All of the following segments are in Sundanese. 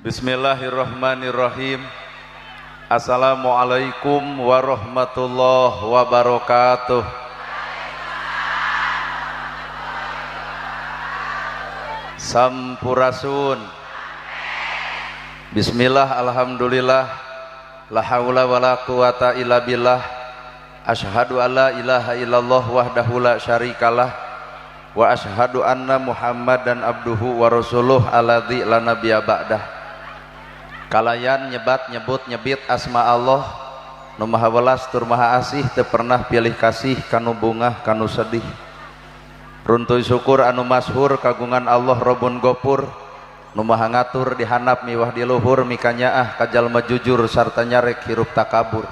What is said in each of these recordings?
Bismillahirrahmanirrahim. Assalamualaikum warahmatullahi wabarakatuh. Sampurasun. Bismillah, alhamdulillah, la haula wala quwata illa billah. Asyhadu alla ilaha illallah wahdahu la syarikalah wa asyhadu anna Muhammadan abduhu wa rasuluh alladzi la nabiyya ba'dah. Kalayan nyebat nyebut nyebit asma Allah nu maha welas tur maha asih, teu pernah pilih kasih kanu bungah kanu sedih. Runtuy syukur anu masyhur kagungan Allah Robun Gopur nu maha ngatur di handap miwah di luhur, mikanyaah ka jalma jujur sarta nyarek hirup takabur.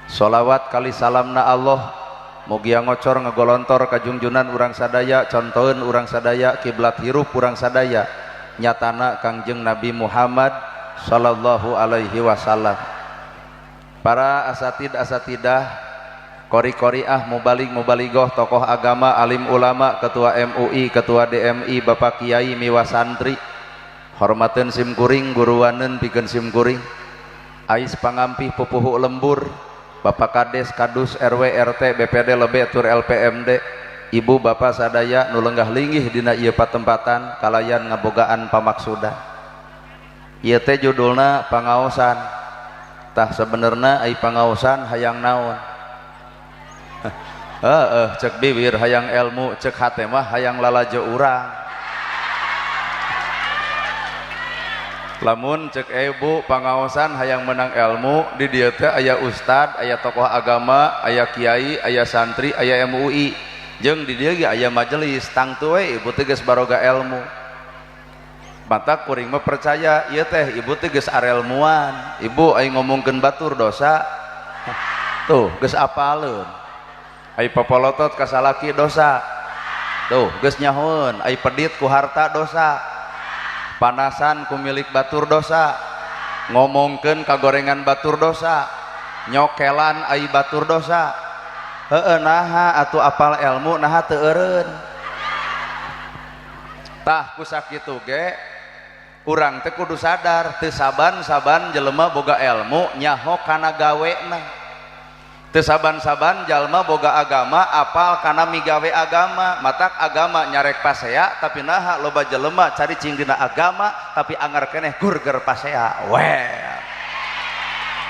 Sholawat kali salamna Allah mugia ngocor ngagolontor ka junjunan urang sadaya, contoheun urang sadaya, kiblat hirup urang sadaya, nyatana Kangjeng Nabi Muhammad sallallahu alaihi wasallam. Para asatid asatidah, kori-koriah, mubalig mubaligoh, tokoh agama, alim ulama, ketua MUI, ketua DMI, bapak kiai miwah santri, hormateun sim kuring, guruaneun pikeun sim kuring, ais pangampih pupuhu lembur, bapak kades, kadus, RW, RT, BPD, lebe, tur LPMD, ibu bapak sadaya nu lenggah linggih dina ieu patempatan kalayan ngabogaan pamaksudan. Ieu teh judulna pangaosan. Tah sebenarna ai pangaosan hayang naon? Heeh, cek bibir hayang ilmu, cek hate mah hayang lalajo urang. Lamun cek ibu pangaosan hayang menang ilmu, di dieu teh aya ustad, aya tokoh agama, aya kiai, aya santri, aya MUI, jeung di dieu ge aya majelis, tangtu we ibu teh geus baroga ilmu. Mata kuring mah percaya ieu teh ibu teh geus arelmuan. Ibu aing ngomongkeun batur dosa. Tuh geus apaleun. Ai popolotot ka salaki dosa. Tuh geus nyahoeun, ai pedit ku harta dosa. Panasan ku milik batur dosa. Ngomongkeun kagorengan batur dosa. Nyokelan ai batur dosa. Heueuh naha atuh apal ilmu naha teu eureun. Tah ku sakitu ge urang teh kudu sadar teu saban-saban jelema boga ilmu nyaho kana gawena. Teu saban-saban jalma boga agama apal kana migawe agama. Matak agama nyarek pasea tapi naha loba jelema cari cing dina agama tapi angar keneh gurger pasea. Well.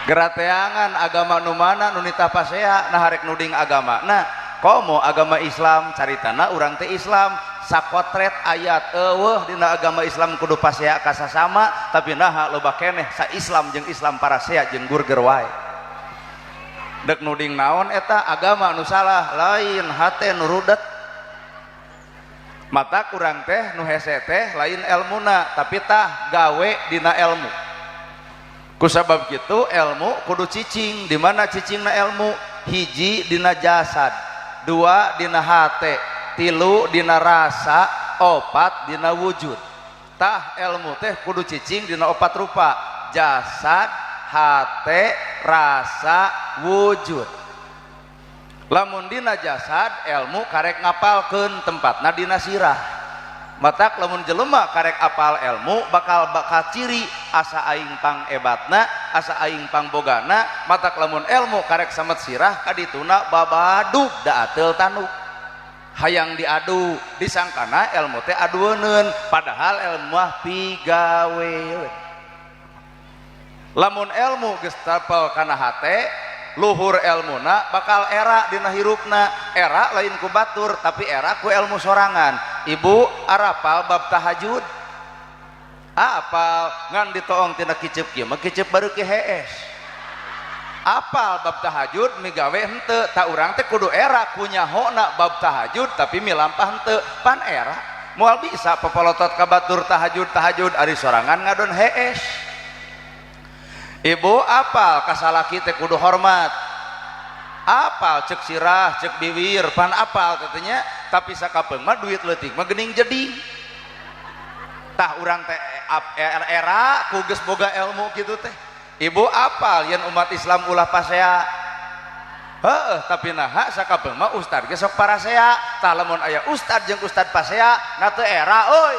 Gerateangan agama nu mana nu nitah pasea nah harek nuding agama. Nah, komo agama Islam caritana urang teh Islam sakotret ayat eueuh dina agama Islam kudu pasea ka sasama tapi naha loba keneh sa Islam jeung Islam parasea jeung gurger wae. Dek nuding naon eta agama nu salah lain hate nu rudet. Mata kurang teh nu hese teh lain elmuna tapi tah gawe dina elmu. Kusabab kitu elmu kudu cicing. Di mana cicingna elmu? Hiji dina jasad, dua dina hate, tilu dina rasa, opat dina wujud. Tah elmu teh kudu cicing dina opat rupa: jasad, hate, rasa, wujud. Lamun dina jasad elmu karek ngapalkeun tempatna dina sirah. Matak lamun jelema karek apal ilmu bakal bakal ciri asa aing pang ebatna, asa aing pang bogana. Matak lamun ilmu karek samet sirah kadituna babadug daateul tanduk. Hayang diadu disangkana ilmu teh adueun, padahal ilmu mah pigaweun. Lamun ilmu geus tapel kana hate, luhur elmuna bakal era dina hirupna. Era lain ku batur tapi era ku ilmu sorangan. Ibu arapal bab tahajud, apal ngan ditoong tina kicep kieu mah kicep baru ki hees. Apal bab tahajud migawe henteu, tak urang teh kudu era ku nyahona bab tahajud tapi milampah henteu, pan era moal bisa popolotot ka batur tahajud tahajud ari sorangan ngadon hees. Ibu apal kasalaki teh kudu hormat, apal cek sirah cek biwir pan apal katanya, tapi sakapeung mah duit leutik mah geuning jeding. Tah urang teh era ku geus boga ilmu kitu teh. Ibu apal yen umat Islam ulah pasea, heueuh tapi naha sakapeung mah ustad ge sok parasea. Tah lamun aya ustad jeung ustad pasea na teu era euy.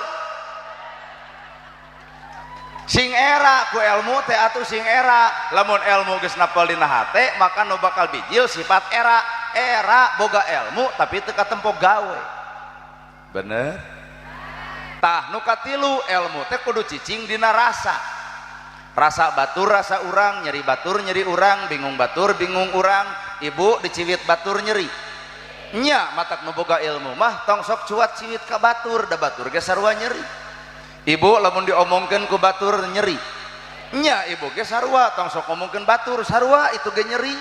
Sing era ku ilmu teh atuh sing era. Lamun ilmu geus napel dina hate maka nu bakal bijil sifat era. Era boga ilmu tapi teu katempo gawe. Bener? Tah nu katilu ilmu teh kudu cicing dina rasa. Rasa batur rasa urang, nyeri batur nyeri urang, bingung batur bingung urang, ibu diciwit batur nyeri. Nya matak nu boga ilmu mah tong sok cuat ciwit ka batur, da batur ge sarua nyeri. Ibu lamun diomongkeun ku batur nyeri. Nya ibu ge sarua tong sok ngomongkeun batur sarua itu ge nyeri.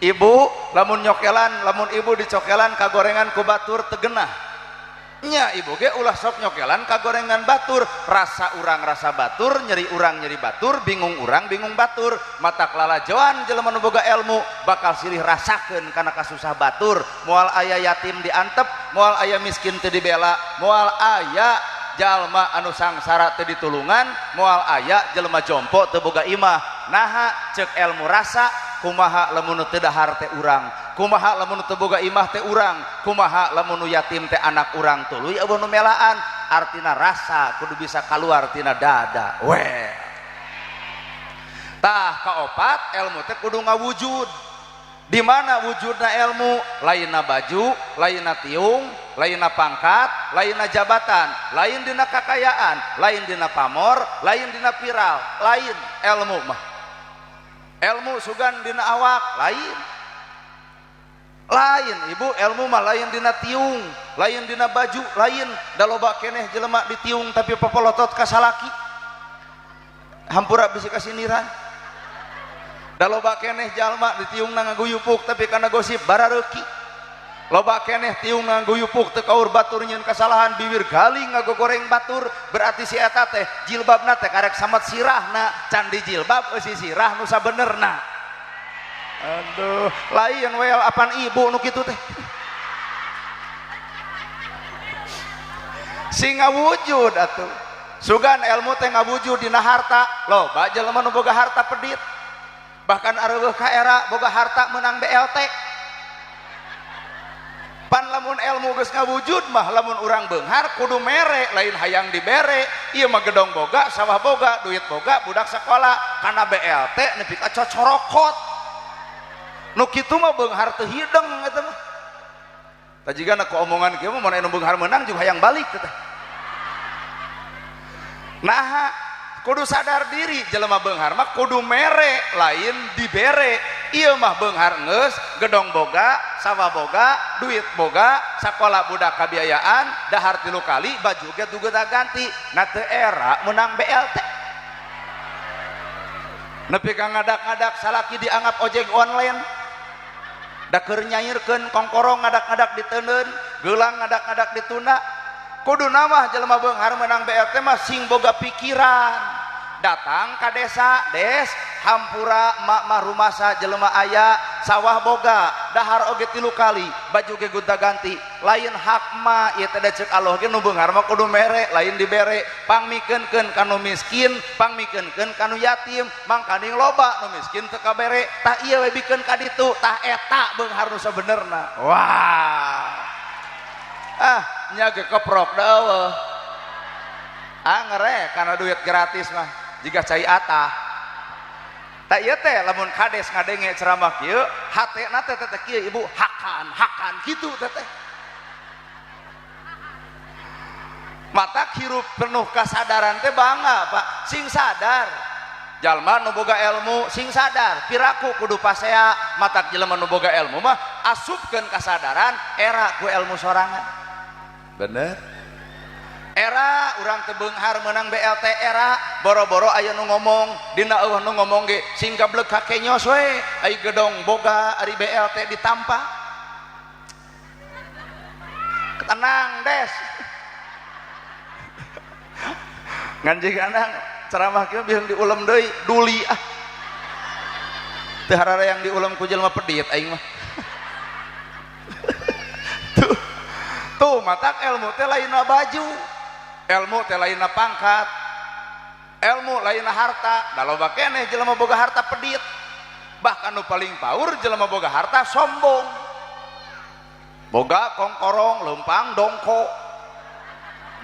Ibu lamun nyokelan, lamun ibu dicokelan kagorengan ku batur teu genah. Nya ibu ge ulah sok nyokelan kagorengan batur, rasa urang rasa batur, nyeri urang nyeri batur, bingung urang bingung batur. Matak lalajoan jelema nu boga ilmu bakal silih rasakeun kana kasusah batur. Moal aya yatim diantep, moal aya miskin teu dibela, moal aya jalma anu sangsara teu ditulungan, moal aya jelema jompo teu boga imah. Naha ceuk ilmu rasa kumaha lamun teu dahar teh urang, kumaha lamun teu boga imah teh urang, kumaha lamun yatim teh anak urang, tuluy eueuh nu melaan. Artina rasa kudu bisa kaluar tina dada we. Tah kaopat ilmu teh kudu ngawujud. Di mana wujudna ilmu? Lainna baju, lainna tiung, lainna pangkat, lainna jabatan, lain dina kakayaan, lain dina pamor, lain dina viral, lain ilmu mah. Ilmu sugan dina awak, lain. Lain ibu ilmu mah lain dina tiung, lain dina baju, lain. Da loba keneh jelema ditiung tapi popolotot ka salaki. Hampura bisi kasindiran. Da loba keneh jalma ditiungna ngaguyupuk tapi kana gosip barareuki. Loba keneh tiungna ngaguyupuk teu kaur batur nyeun kasalahan bibir galing ngagogoreng batur, berarti si eta teh jilbabna teh karek samet sirahna, can di jilbab eusi sirah nu sabenerna. Aduh, lain we apan ibu nu kitu teh. Sing ngawujud atuh. Sugan ilmu teh ngawujud dina harta. Loba jelema nu boga harta pedit. Bahkan areueuh ka era boga harta menang BLT. Pan lamun ilmu geus ngawujud mah lamun urang beunghar kudu mere, lain hayang dibere. Ieu mah gedong boga, sawah boga, duit boga, budak sekolah kana BLT nepi ka cocorokot. Nu kitu mah beunghar teu hideng eta mah. Tah jigana ku omongan kieu mah mun anu beunghar meunang juga hayang balik teh. Naha kudu sadar diri jelema beunghar mah kudu mere lain dibere. Ieu mah beunghar geus gedong boga, sawah boga, duit boga, sakola budak kabiayaan, dahar 3 kali, baju ge teu ganti. Na teu era meunang BLT. Nepi ka ngadak-ngadak salaki dianggap ojek online. Da keur nyairkeun kongkorong ngadak-ngadak diteundeun, geulang ngadak-ngadak ditunda. Kudu mah jelema beunghar meunang BLT mah sing boga pikiran. Datang ka desa, des hampura mak mah rumasa jelema aya, sawah boga, dahar oge 3 kali, baju ge gonta ganti. Lain hak mah ieu teh ceuk Allah ge nu beunghar mah kudu mere, lain dibere. Pangmikeunkeun ka nu miskin, pangmikeunkeun ka nu yatim, mangkaning loba nu miskin teu kabere. Tah ieu we bikeun ka ditu, tah eta beunghar nu sabenerna. Wah. Ah, nya ge keprok da eueuh. Angere kana duit gratis mah jiga cai atah. Tak ieu teh lamun kades ngadenge ceramah kieu, hatena teh teh kieu ibu hakan, hakan kitu teh teh. Matak hirup penuh kasadaran teh bangga, Pak. Sing sadar. Jalma nu boga ilmu sing sadar, piraku kudu pasea, matak jelema nu boga ilmu mah asupkeun kasadaran era ku ilmu sorangan. Bener? Era urang teu beunghar meunang BLT era boro-boro aya nu ngomong dina eueuh nu ngomong ge sing gablek ka kenyos we ai gedong boga ari BLT ditampa. Tenang des. Ngan jigana ceramah kieu bieu diulem deui duli ah. Teu hararayang diulem ku jelema pedit aing mah. Tuh. Tuh matak ilmu teh lainna baju, ilmu teh lainna pangkat, ilmu lainna harta. Da loba keneh jelema boga harta pedit. Bahkan nu paling paur jelema boga harta sombong. Boga kongkorong leumpang dongko.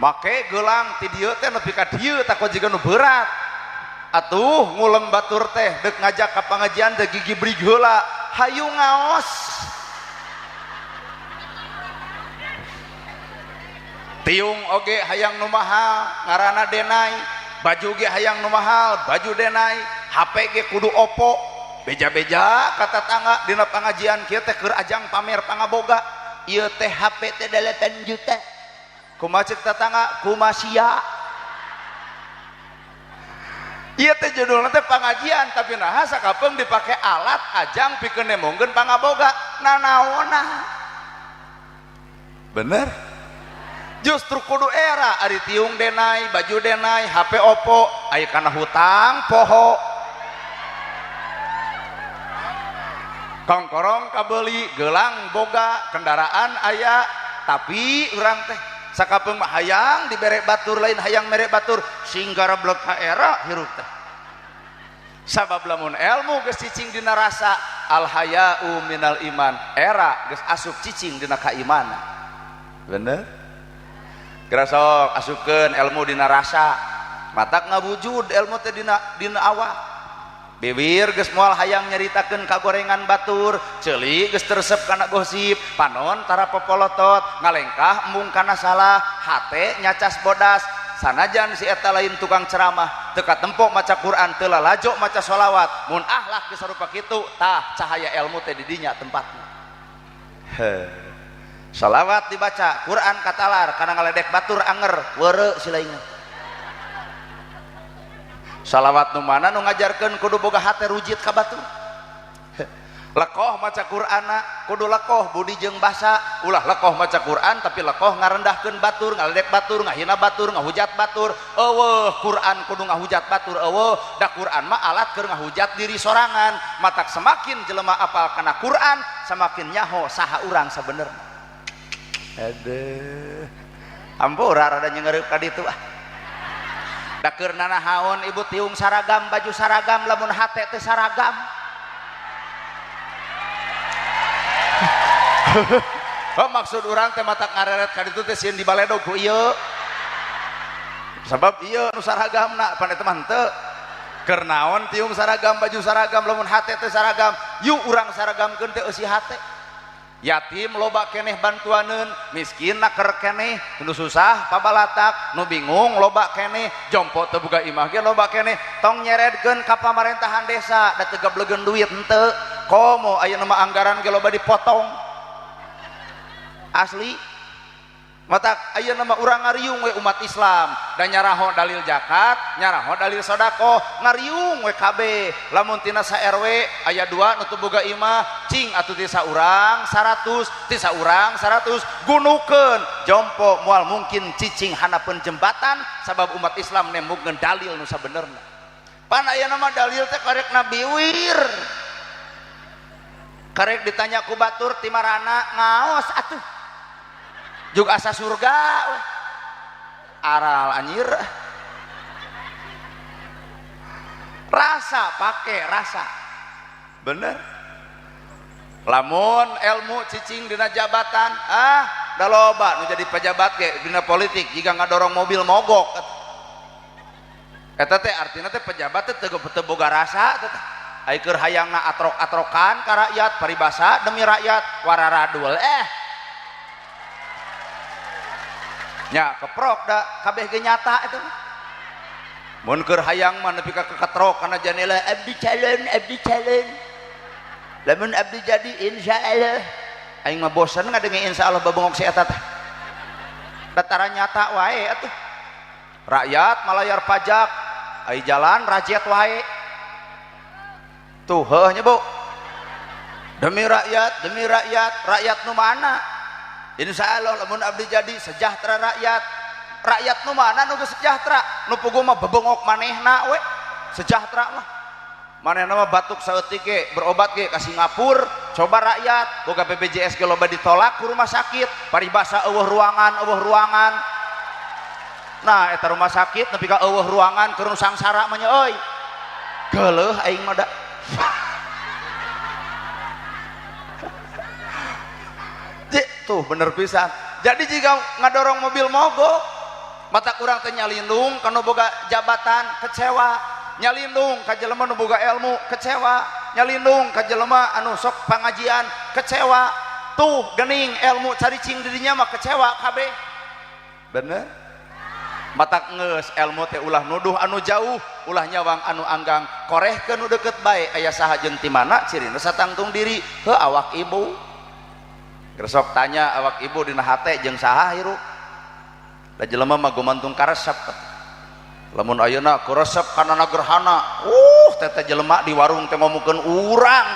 Make gelang ti dieu teh nepi ka dieu takot jiga nu berat. Atuh ngulem batur teh dek ngajak ka pangajian teh gigi brig heula hayu ngaos. Tiung oge hayang nu mahal ngaranna denai, baju ge hayang nu mahal baju denai, HP ge kudu Oppo. Beja-beja ka tatangga dina pangajian kieu teh keur ajang pamer pangaboga. Ieu teh HP teh 8 juta. Kumaha ceuk tatangga? Kumaha sia? Ieu teh judulna teh pangajian tapi naha sakapeung dipake alat ajang pikeun nemongkeun pangaboga. Nanaonna? Bener? Justru kudu era ari tiung denai, baju denai, HP Oppo, aya kana hutang poho. Kongkorong kabeuli, gelang boga, kendaraan aya, tapi urang teh sakapeung mah hayang dibere batur lain hayang mere batur sing gareblek ka era hirup teh. Sabab lamun ilmu geus cicing dina rasa al haya'u minal iman, era geus asup cicing dina kaimanan. Bener? Geura sok asupkeun ilmu dina rasa, matak ngawujud ilmu teh dina awak. Bibir geus moal hayang nyaritakeun kagorengan batur, ceuli geus teresep kana gosip, panon tara popolotot, ngalengkah embung kana salah, hate nyacas bodas. Sanajan si eta lain tukang ceramah, teu katempo maca Quran, teu lalajo maca sholawat, mun akhlak geus sarupa kitu, tah cahaya ilmu teh di dinya tempatna. Heh. Sholawat dibaca, Quran katalar, kana ngaledek batur anger, weureu silaingna. Salawat nu mana nu ngajarkeun kudu boga hate rujit ka batur. Lekoh maca Qur'anna kudu lekoh budi jeung basa, ulah lekoh maca Qur'an tapi lekoh ngarendahkeun batur, ngaledek batur, ngahina batur, ngahujat batur. Eueuh Qur'an kudu ngahujat batur, eueuh da Qur'an mah alat keur ngahujat diri sorangan. Matak semakin jelema apal kana Qur'an, semakin nyaho saha urang sabenerna. Aduh. Ampura rada nyengereup ka ditu ah. Da keur nanahaon ibu tiung saragam baju saragam lamun hate teh saragam. Oh, maksud urang teh matak ngareret ka ditu teh sieun dibaledog ku ieu. Sabab ieu nu saragamna pan eta mah henteu. Keur naon tiung saragam baju saragam lamun hate teh saragam, yuk urang saragamkeun teh eusi hate. Yatim loba keneh bantuaneun, miskin naker keneh, nu susah pabalatak, nu bingung loba keneh, jompo teu boga imah ge loba keneh, tong nyeredkeun ka pamarentahan desa da teu gableugeun duit henteu. Komo ayeuna mah anggaran ge loba dipotong. Asli. Matak ayeuna mah urang ngariung we umat Islam, da nyaraho dalil zakat, nyaraho dalil sedekah, ngariung we kabeh. Lamun tina sa RW aya 2 nu teu boga imah, cing atuh ti saurang 100, ti saurang 100, gunukeun. Jompo moal mungkin cicing hanapeun jembatan sabab umat Islam nembukeun dalil nu sabenerna. Pan ayeuna mah dalil teh karek nabiwir. Karek ditanya ku batur ti marana ngaos atuh. Juga asa surga weh. Aral anjir. Rasa pake rasa. Bener. Lamun ilmu cicing dina jabatan, ah da loba nu jadi pejabat ge dina politik jika ngadorong mobil mogok. Eta teh artina teh pejabat teh teu boga rasa teh. Ai keur hayangna atrok-atrokan ka rakyat paribasa demi rakyat wararadul eh. Nya keprok da kabeh ge nyata eta mah. Mun keur hayang mah nepi ka keketrok kana janela abdi calon abdi calon. Lamun abdi jadi insyaallah. Aing mah bosen ngadenge insyaallah babengok si eta teh. Datara nyata wae atuh. Rakyat malayar pajak, ai jalan rajet wae. Tuh heuh nya Bu. Demi rakyat, demi rakyat, rakyat nu mana? Insya Allah lamun abdi jadi sejahtera rakyat. Rakyat nu mana nu geus sejahtera? Nu puguh mah bebengok manehna we. Sejahtera mah. Manehna mah batuk saeutik ge, berobat ge ka Singapura, coba rakyat boga BPJS ge loba ditolak ku rumah sakit, paribasa eueuh ruangan, eueuh ruangan. Nah, eta rumah sakit nepi ka eueuh ruangan keur nu sangsara mah nya euy. Geuleuh aing mah da. Tuh bener pisan. Jadi jika ngadorong mobil mogok, mata kurang teh nyalindung kana boga jabatan kecewa. Nyalindung ka jelema nu boga ilmu kecewa, nyalindung ka jelema anu sok pangajian kecewa. Tuh gening ilmu caricing di dinya mah kecewa kabeh. Bener? Matak geus ilmu teh ulah nuduh anu jauh, ulah nyawang anu anggang, korehkeun nu deukeut bae aya saha jeung ti mana cirina satangtung diri. Heuh awak ibu. Gresok tanya awak ibu dina hate jeung saha hirup. Da jelema mah gumantung karesep. Lamun ayeuna karesep kana gerhana, teh jelema di warung teh ngomongkeun urang.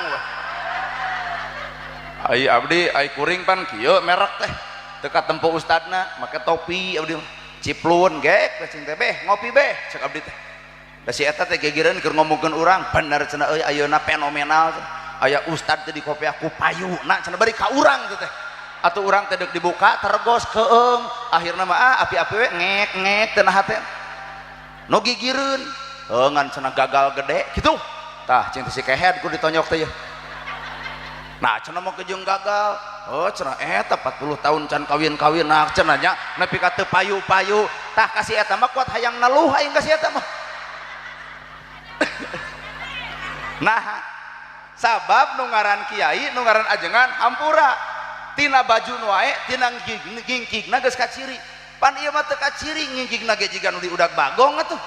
Ai abdi ai kuring pan kieu merek teh. Teu katempo ustadna make topi abdi ciplun gek cing teh beh ngopi beh cek abdi teh. Da si eta teh gegereun keur ngomongkeun urang, bener cenah euy ayeuna fenomenal. Aya ustad teh di kopiah ku payuna cenah bari ka urang teh. Atuh urang teh deuk dibuka tergos keung akhirna mah api-api we ngek ngek teu hate. Nu gigireun heuh ngan cenah gagal gede kitu. Tah cing teh si kehed ku ditonyok teh yeuh. Nah cenah mah kejeung gagal. Oh cenah eta 40 tahun can kawin-kawin nah cenah nya nepi ka teu payu-payu. Tah kasih eta mah kuat hayang neluh aing ka si eta mah. Nah sabab nu ngaran kiai nu ngaran ajengan hampura tina baju nu wae tina ngingkigna geus kaciri. Pan ieu mah teu kaciri ngingkigna ge jiga nu diudag bagong atuh.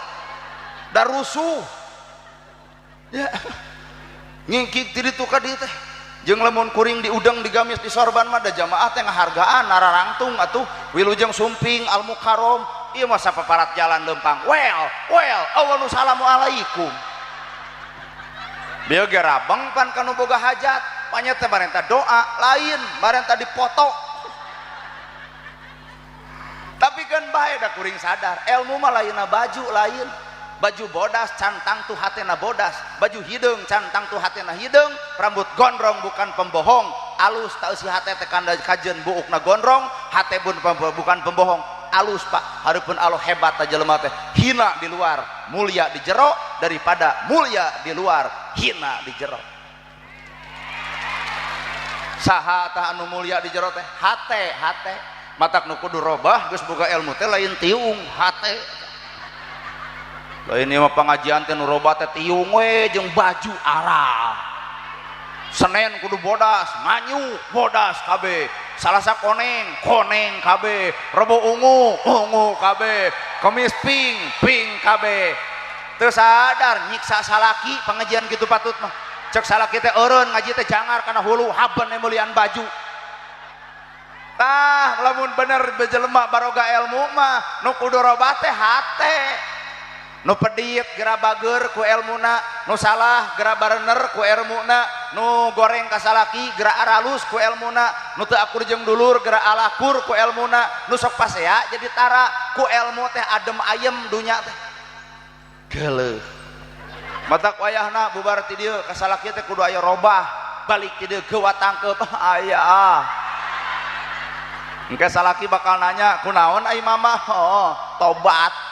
Da rusuh. Ya. Ngingkig ti ditu ka dieu teh. Jeung lamun kuring diudeng digamis disorban mah da jamaah teh ngahargaan nararangtung atuh wilujeng sumping al mukarrom ieu mah sapaparat jalan lempang well well awal assalamualaikum. Bieu ge rabeng pan kanu boga hajat panya teh marenta doa lain marenta dipoto. Tapi kan bae da kuring sadar ilmu mah lainna baju lain. Baju bodas cantang tuh hatena bodas, baju hideung cantang tuh hatena hideung, rambut gondrong bukan pembohong, alus teu si hate teh kanda kajeun buukna gondrong, hate pun bukan pembohong, alus Pak, hareupeun Allah hebat ta jelema teh, hina di luar, mulia di jero daripada mulia di luar, hina di jero. Saha tah anu mulia di jero teh? Hate, hate. Matak nu kudu robah geus boga ilmu teh lain tiung, hate. Lain ieu mah pengajian teh nu robah teh tiung we jeung baju arah. Senin kudu bodas, nganyu bodas kabeh. Salasa koneng, koneng kabeh. Rebo ungu, ungu kabeh. Kemis pink, pink kabeh. Teu sadar nyiksa salaki pengajian kitu patut mah. Cek salaki teh eureun ngaji teh jangar kana hulu haben mulian baju. Tah lamun bener jelema baroga ilmu mah nu kudu robah teh hate. Nu pedit geura bager ku elmuna, nu salah geura barener ku elmuna, nu goreng ka salaki geura aralus ku elmuna, nu teu akur jeung dulur geura alakur ku elmuna, nu sok pasea jadi tara ku elmu teh adem ayem dunya teh. Geuleuh. Matak wayahna bubar ti dieu ka salaki teh kudu aya robah, balik ti dieu geuwa tangkeup aya. Engke salaki bakal nanya kunaon ai mama? Oh, tobat.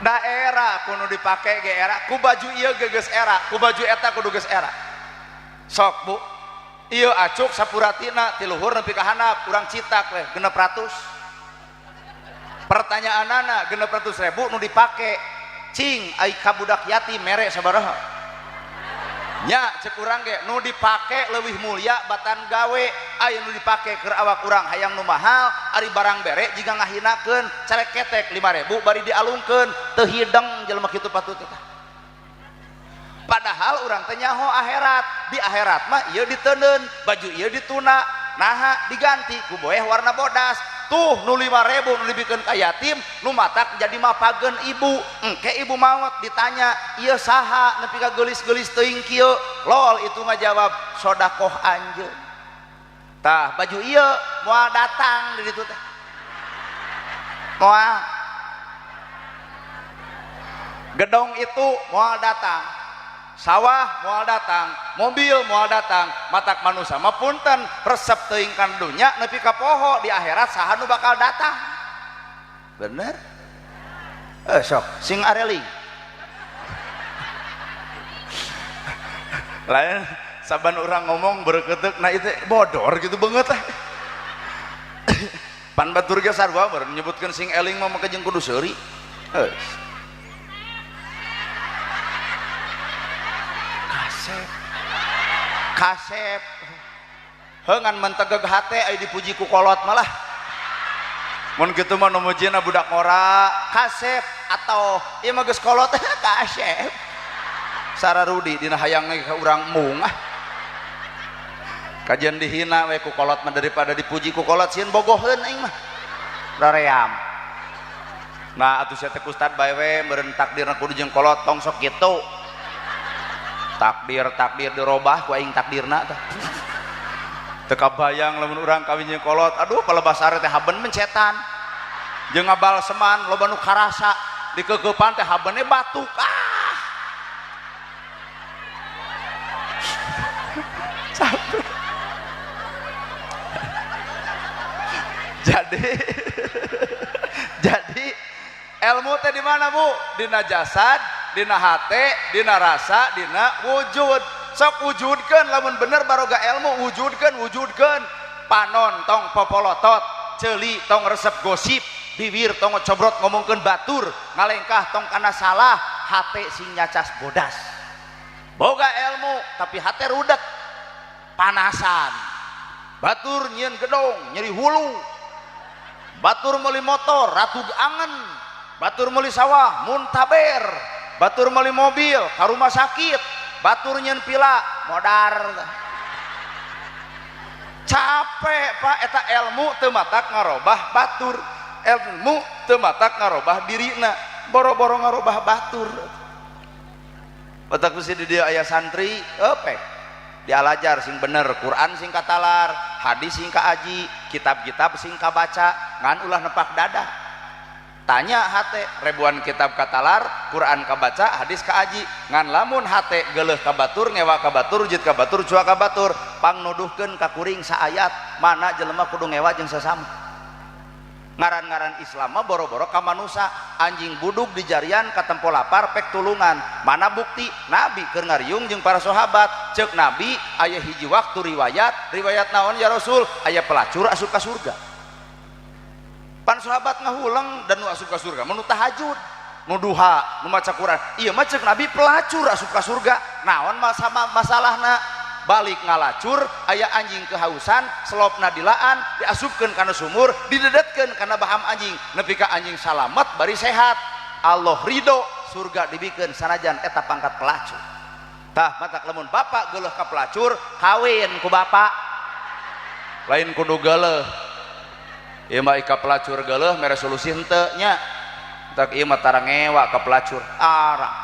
Daerah kudu dipake ge era ku baju ieu geus era ku baju eta kudu geus era. Sok bu ieu acuk sapuratina ti luhur nepi ka handap urang citak we 600. Pertanyaanana 600.000 nu dipake cing ai ka budak yatim mere sabaraha? Nya cek urang ge nu dipake leuwih mulia batan gawe aya nu dipake keur awak urang hayang nu mahal ari barang bere jiga ngahinakeun carek ketek 5.000 bari dialungkeun teu hideng jelema kitu patut teh. Padahal urang teh nyaho akhirat, di akhirat mah ieu diteundeun, baju ieu dituna, naha diganti ku boeh warna bodas. Tuh nu 5.000 nu dibikeun ka yatim nu matak jadi mapageun ibu. Engke ibu maot ditanya ieu saha nepi ka geulis-geulis teuing kieu? Lol itu ngajawab sodakoh anjeun. Tah baju ieu moal datang di ditu teh. Moal. Gedong itu moal datang. Sawah moal datang, mobil moal datang, matak manusia mah punten resep teuing kana dunya nepi ka poho di akhirat saha nu bakal datang. Bener? Sok sing areling. Lain saban urang ngomong berketek nah itu bodor gitu banget lah. Pan batur ge sarua meureun nyebutkeun sing eling mah make jeung kudu seuri. Heus. Kasep. Kasep. Heuh ngan mentegeg hate aya dipuji ku kolot malah. Mun kitu mah nu mujina budak ngora, kasep atau ieu mah geus kolot kasep. Sararudi dina hayang ka urang mung ah. Kajian dihina we ku kolot mah daripada dipuji ku kolot sieun bogoheun aing mah. Raream. Nah atuh sia teh ustad bae we meureun takdirna kudu jeung kolot tong sok kitu. Takdir-takdir dirobah ku aing takdirna tah. Teu kabayang lamun urang kawin jeung kolot, aduh palebasare teh haben mencetan. Jeung ngabalseman loba nu karasa dikeukepan teh habene batuk. Ah. Capek. Jadi ilmu teh di mana Bu? Dina jasad, dina hate, dina rasa, dina wujud. Sok wujudkeun lamun bener baroga ilmu wujudkeun, wujudkeun. Panon tong popolotot, ceuli tong resep gosip, bibir tong cobrot ngomongkeun batur, ngalengkah tong kana salah, hate sing nyacas bodas. Boga ilmu tapi hate rudet, panasan. Batur nyieun gedong, nyeri hulu. Batur meuli motor, ratug angen. Batur meuli sawah, muntaber. Batur meuli mobil, ka rumah sakit. Batur nyieun pila, modar. Capek Pak, eta ilmu teu matak ngarobah batur. Ilmu teu matak ngarobah dirina, boro-boro ngarobah batur. Batak bisi di dieu aya santri, epek. Dialajar sing bener, Quran sing katalar, hadis sing kaaji, kitab-kitab sing kabaca, ngan ulah nepak dada. Tanya hate, ribuan kitab katalar, Quran kabaca, hadis kaaji, ngan lamun hate geuleuh ka batur, ngewa ka batur, jit ka batur, cua ka batur, pangnuduhkeun ka kuring saayat, mana jelema kudu ngewa jeung sasama. Ngaran-ngaran Islam mah boro-boro ka manusa, anjing budug di jarian katempo lapar pek tulungan. Mana bukti? Nabi keur ngariung jeung para sahabat, ceuk Nabi aya hiji waktu riwayat, riwayat naon ya Rasul? Aya pelacur asup ka surga. Pan sahabat ngahuleng dan nu asup ka surga mah nu tahajud, nu duha, nu maca Quran. Ieu mah ceuk Nabi pelacur asup ka surga. Naon masalahna? Balik ngalacur, aya anjing kehausan, selopna dilaan, diasupkeun kana sumur, didedetkeun kana baham anjing, nepi ka anjing salamet bari sehat. Allah ridho, surga dibikeun sanajan eta pangkat pelacur. Tah matak lamun bapak geuleuh ka pelacur, kawin ku bapak. Lain kudu geuleuh. Ieu mah ka pelacur geuleuh mere solusi henteu nya. Tak ieu mah tara ngewa ka pelacur. Ara.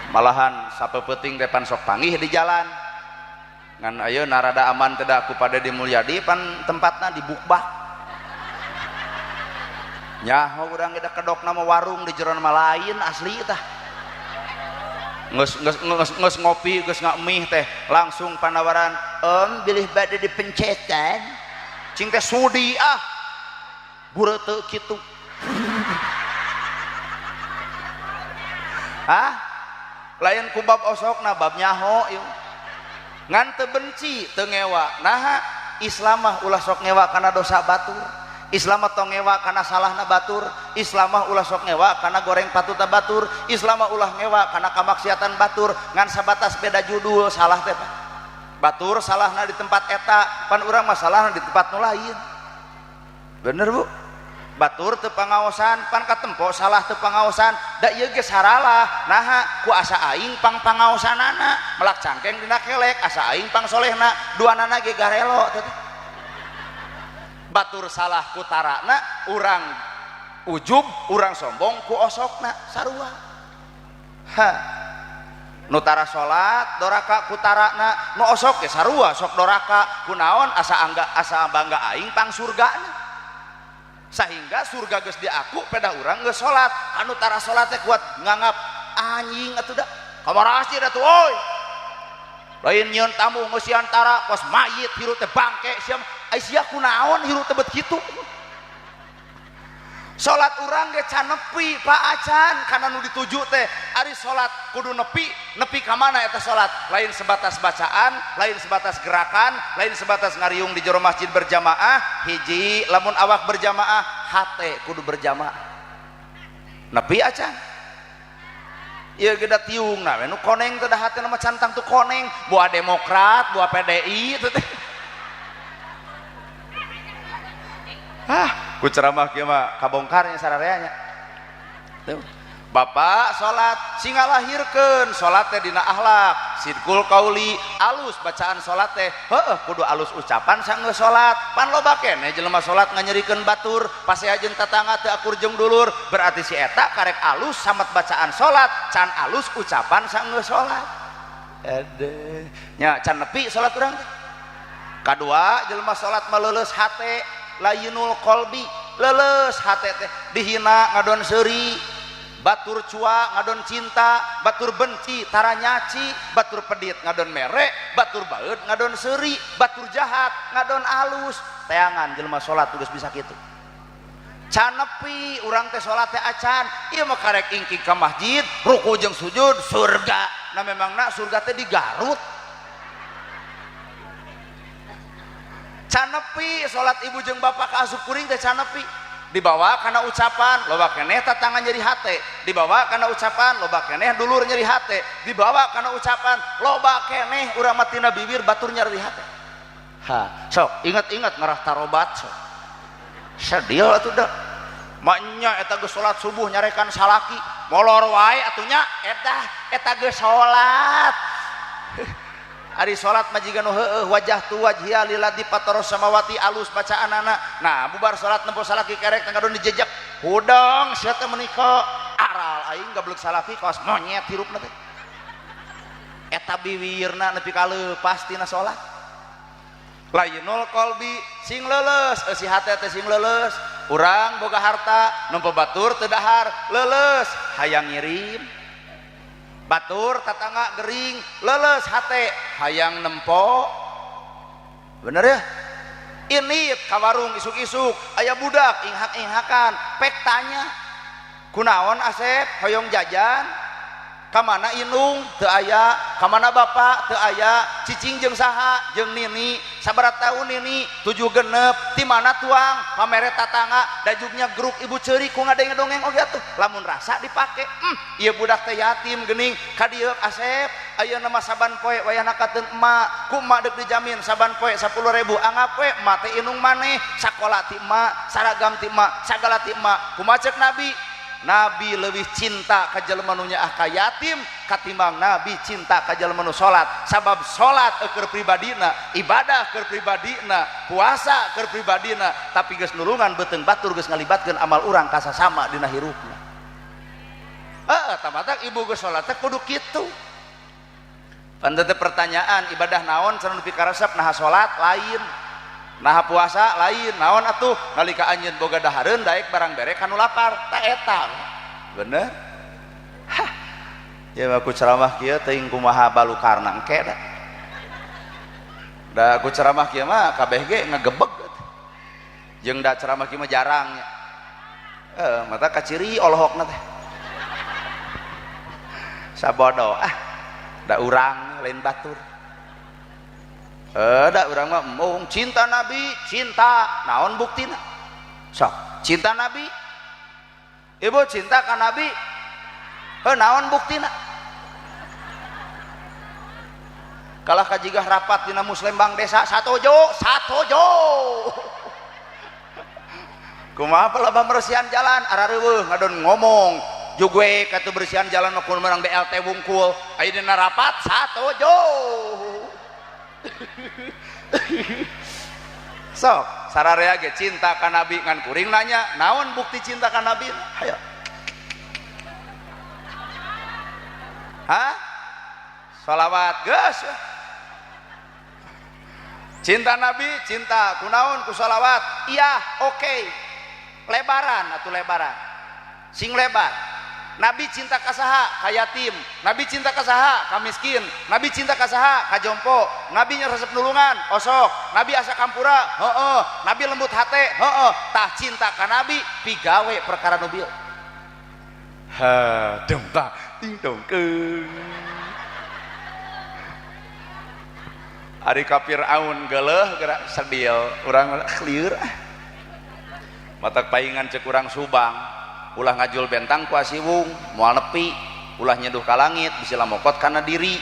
Malahan sapeupeting teh pan sok panggih di jalan. Ngan ayeuna rada aman teh da ku pada di Mulyadi pan tempatna di Bukbak. Nyaho urang ge da kedokna mah warung di jero mah lain asli tah. Geus geus geus geus ngopi geus ngamih teh langsung panawaran, "Om bilih bade dipencetan." Cing teh sudi ah. Bureuteu kitu. Hah? Lain ku bab osokna bab nyaho ieu. Ngan teu benci teu ngewa. Naha Islam mah ulah sok ngewa kana dosa batur. Islam mah tong ngewa kana salahna batur. Islam mah ulah sok ngewa kana goreng patutna batur. Islam mah ulah ngewa kana kamaksiatan batur. Ngan sabatas beda judul salah teh Pak. Batur salahna di tempat eta, pan urang mah salahna di tempat nu lain. Bener Bu? Batur teu pangaosan, pan katempo salah teu pangaosan, da ieu ge saralah. Naha ku asa aing pang pangaosanana, melak cangkeng dina kelek, asa aing pang solehna, duanana ge garelo teh. Batur salah ku tarana, urang ujub, urang sombong ku osokna sarua. Ha. Nu tara salat doraka ku tarana, nu osok ge sarua sok doraka, kunaon asa angga asa bangga aing pang surgana. Sehingga surga geus diaku pedah urang geus salat, anu tara salat teh kuat nganggap anjing atuh da. Kamarasi da tuh oi. Lain nyieun tamu ngeusian tara kos mayit hirup teh bangke sia. Ai sia kunaon hirup teh bet kitu. Salat urang ge can nepi Pak acan kana nu dituju teh. Ari salat kudu nepi, nepi ka mana eta salat? Lain sebatas bacaan, lain sebatas gerakan, lain sebatas ngariung di jero masjid berjamaah. Hiji lamun awak berjamaah, hate kudu berjamaah. Nepi acan. Ieu ge da tiungna we nu koneng teh da hatena mah cantang tu koneng, buah Demokrat, buah PDI itu teh. Ah, ku ceramah kieu mah kabongkarnya sarareanya. Tuh. Bapak salat sing ngalahirkeun salat teh dina akhlak, sidqul qauli, alus bacaan salat teh, heueuh kudu alus ucapan sanggeus salat. Pan loba keneh jelema salat nganyerikeun batur, pasea jeung tatangga teu akur jeung dulur, berarti si eta karek alus samet bacaan salat, can alus ucapan sanggeus salat. Aduh, nya can nepi salat urang teh. Kadua jelema salat maleuleus hate, layinul qalbi, leuleus hate teh dihina ngadon seuri, batur cua ngadon cinta, batur benci tara nyaci, batur pedit ngadon mere, batur baeud ngadon seuri, batur jahat ngadon alus. Teangan jelema salat geus bisa kitu. Can nepi urang teh salat teh acan, ieu mah karek ingking ka masjid, ruku jeung sujud surga. Nah memangna surga teh di Garut. Can nepi salat ibu jeung bapak ka asup kuring teh can nepi. Dibawa kana ucapan loba keneh tatangan nyeri hate, dibawa kana ucapan loba keneh dulur nyeri hate, dibawa kana ucapan loba keneh urang mah tina bibir batur nyeri hate. Ha, sok ingat-ingat ngarah tarobat sok. Sedih atuh da. Maknya eta geus salat subuh nyarekan salaki, molor wae atuh nya eta eta geus salat. Ari salat mah jiga nu heueuh wajah tu wajhiya lilladzi fataras samawati alus bacaanana. Nah, bubar salat nempo salaki kerek teh dijejek. Hudang sia teh menika aral aing gablek salaki kawas monyet hirupna teh. Eta biwirna nepi ka leupas tina salat. Lainul qalbi sing leuleus, eusi hate teh sing leuleus. Urang boga harta nempo batur teu dahar, leuleus hayang ngirim. Batur tatangga gering leuleus hate hayang nempo. Bener ya? Ini ka warung isuk-isuk aya budak inghak-inghakan pek tanya kunaon Asep hoyong jajan ka mana indung teu aya, ka mana bapak teu aya, cicing jeung saha jeung nini, sabaraha taun nini 7 genep, ti mana tuang pamere tatangga dajugnya geruk ibu ceurik ku ngadeng-dongeng oge atuh lamun rasa dipake. Ieu budak teh yatim geuning ka dieu Asep ayeuna mah saban poe wayahna kateun emak ku emak deuk dijamin saban poe 10.000 anggap we emak teh indung maneh, sakola ti emak, saragam ti emak, sagala ti emak. Kumaha ceuk Nabi? Nabi leuwih cinta ka jelema nu nyaah ka yatim katimbang Nabi cinta ka jelema nu salat. Sabab salat keur pribadina, ibadah keur pribadina, puasa keur pribadina, tapi geus nulungan beuteung batur geus ngalibatkeun amal urang ka sasama dina hirupna. Heeh, tamatak ibu geus salat teh kudu kitu. Pan teh pertanyaan ibadah naon cenah nu pikaresep, naha salat lain, naha puasa lain, naon atuh nalika anjeun boga dahareun daek barang bere kanu lapar ta eta. Bener? Hah. Ya aku ceramah kieu teuing kumaha balukarna engke da. Da aku ceramah kieu mah kabeh ge ngagebeg. Jeung da ceramah kieu mah jarang nya. Mata kaciri olohok na teh. Sabodo ah da urang lain batur. Da urang mah embung cinta Nabi, cinta naon buktina? Sok, cinta Nabi. Ibu cinta ka Nabi. Heuh naon buktina? Kalah kajigah rapat dina Muslembang desa satojo, satojo. Kumaha pelabah bersihan jalan arareuweuh ngadon ngomong. Jugwe katu bersihan jalan mah kudu menang BLT wungkul. Aya dina rapat satojo. Sok sararea ge cinta ka Nabi ngan kuring nanya naon bukti cinta ka Nabi? Hayo. Hah? Sholawat geus. Cinta Nabi cinta kunaon ku sholawat? Iya, oke. Lebaran atuh lebaran. Sing lebar. Nabi cinta ka saha? Ka yatim. Nabi cinta ka saha? Ka miskin. Nabi cinta ka saha? Ka jompo. Nabi resep nulungan, osok. Nabi asa kampura, heeh. Nabi lembut hate, heeh. Tah cinta ka Nabi pigawe perkara nu bieu. Ha, dong ta, ting dong keung. Ari ka Firaun geuleuh geura sedil, urang lieur. Matak paingan cek urang Subang. Ulah ngajul bentang ku asiwung moal nepi, ulah nyeduh ka langit bisi lamokot kana diri,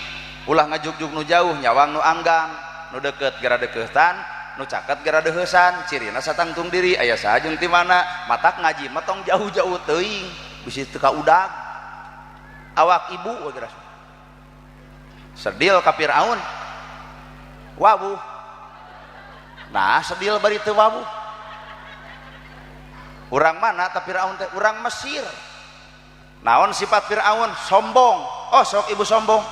ulah ngajugjug nu jauh nyawang nu anggang, nu deukeut gera deukeutan, nu caket gera deuheusan, cirina satangtung diri aya saha jeung ti mana, matak ngaji mah tong jauh-jauh teuing bisi teu kaudag awak ibu we geura sedil ka Firaun wawuh. Nah sedil bari teu wawuh. Urang mana tapi Firaun teh? Urang Mesir. Naon sifat Firaun? Sombong. Oh sok ibu sombong.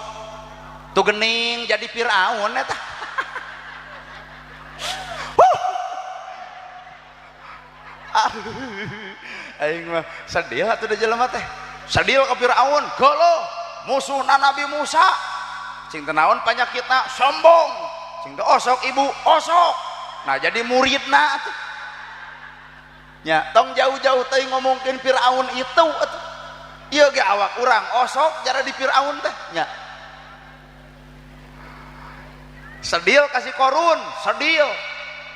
Tuh gening jadi Firaun eta. Aing mah sedih atuh da jelema teh. Sedih ka Firaun, geuleuh musuhna Nabi Musa. Cing teh naon panyakitna? Sombong. Cing teh osok ibu, osok. Nah jadi muridna atuh. Nya tong jauh-jauh teuing ngomongkeun Firaun itu atuh. Ieu ge awak urang osok jara di Firaun teh nya. Sedil kasih Korun, sedil.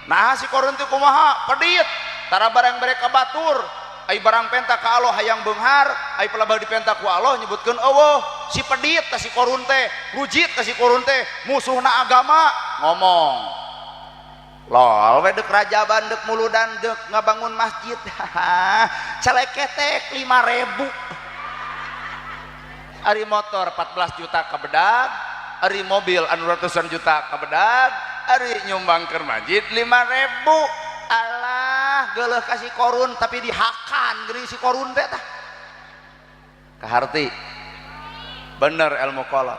Nah si Korun teh kumaha? Pedit. Tara barang mereka batur, ai barang penta ka Allah hayang beunghar, ai pelabah dipenta ku Allah nyebutkeun eueuh. Si pedit ka si Korun teh, rujit ka si Korun teh, musuhna agama ngomong. Lol we deuk rajaban deuk muludan deuk ngabangun masjid. Celeketek 5.000. Ari motor 14 juta kabedag, ari mobil anu ratusan juta kabedag, ari nyumbang ke masjid 5.000. Alah geuleuh ka si Korun tapi dihakan geuning si Korun teh tah. Kaharti. Bener ilmu kolot.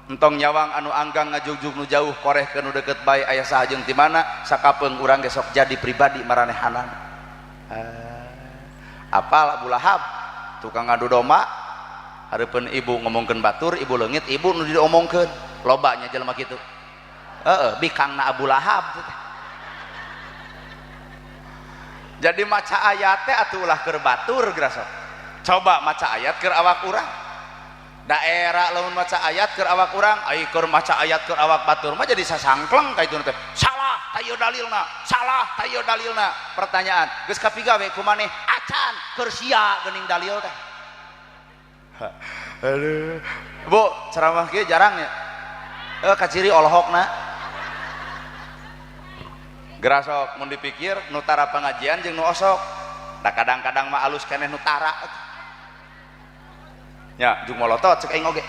Entong nyawang anu anggang ngajugjug nu jauh koreh ke nu deukeut bae aya saha jeung ti mana sakapeung urang ge sok jadi pribadi maranehanana. Apal Abu Lahab tukang ngadu domba hareupeun ibu ngomongkeun batur ibu leungit ibu nu diomongkeun loba nya jelema kitu. Heeh bikangna Abu Lahab teh. Jadi maca ayat teh atuh ulah keur batur geura sok. Coba maca ayat keur awak urang. Daerah lamun maca ayat keur awak urang, ai keur maca ayat keur awak batur mah jadi sasangkleng ka itu teh. Salah tayo dalilna, salah tayo dalilna. Pertanyaan, geus kapigawe ku maneh acan keur sia geuning dalil teh. Aduh. Bu, ceramah kieu jarang ya. Kaciri olohok-na. Geura sok mun dipikir nu tara pengajian jeung nu osok. Da kadang-kadang mah alus keneh nu tara. Nya jeung molotot cek aing oge.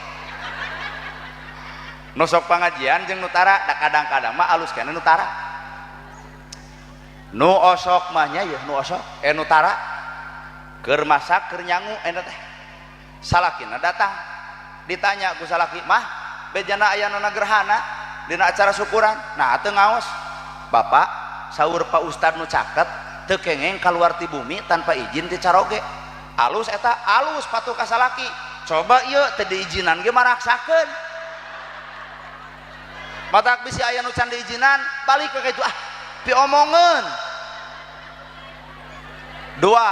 Nu sok pangajian jeung nu tara, da kadang-kadang mah alus keneh nu tara. Nu osok mah nya yeuh nu osok, nu tara keur masak keur nyangu eta teh. Salakina datang ditanya ku salaki, "Mah, bejana aya nana gerhana dina acara syukuran." Nah, teu ngaos. Bapak saur Pak Ustad nu caket teu kengeng kaluar ti bumi tanpa izin ti caroge. Alus eta, alus patuh ka salaki. Coba ieu teu diizinan ge maraksakeun. Matak bisi aya nu can diizinan, balik ka kitu ah, piomongeun. Dua,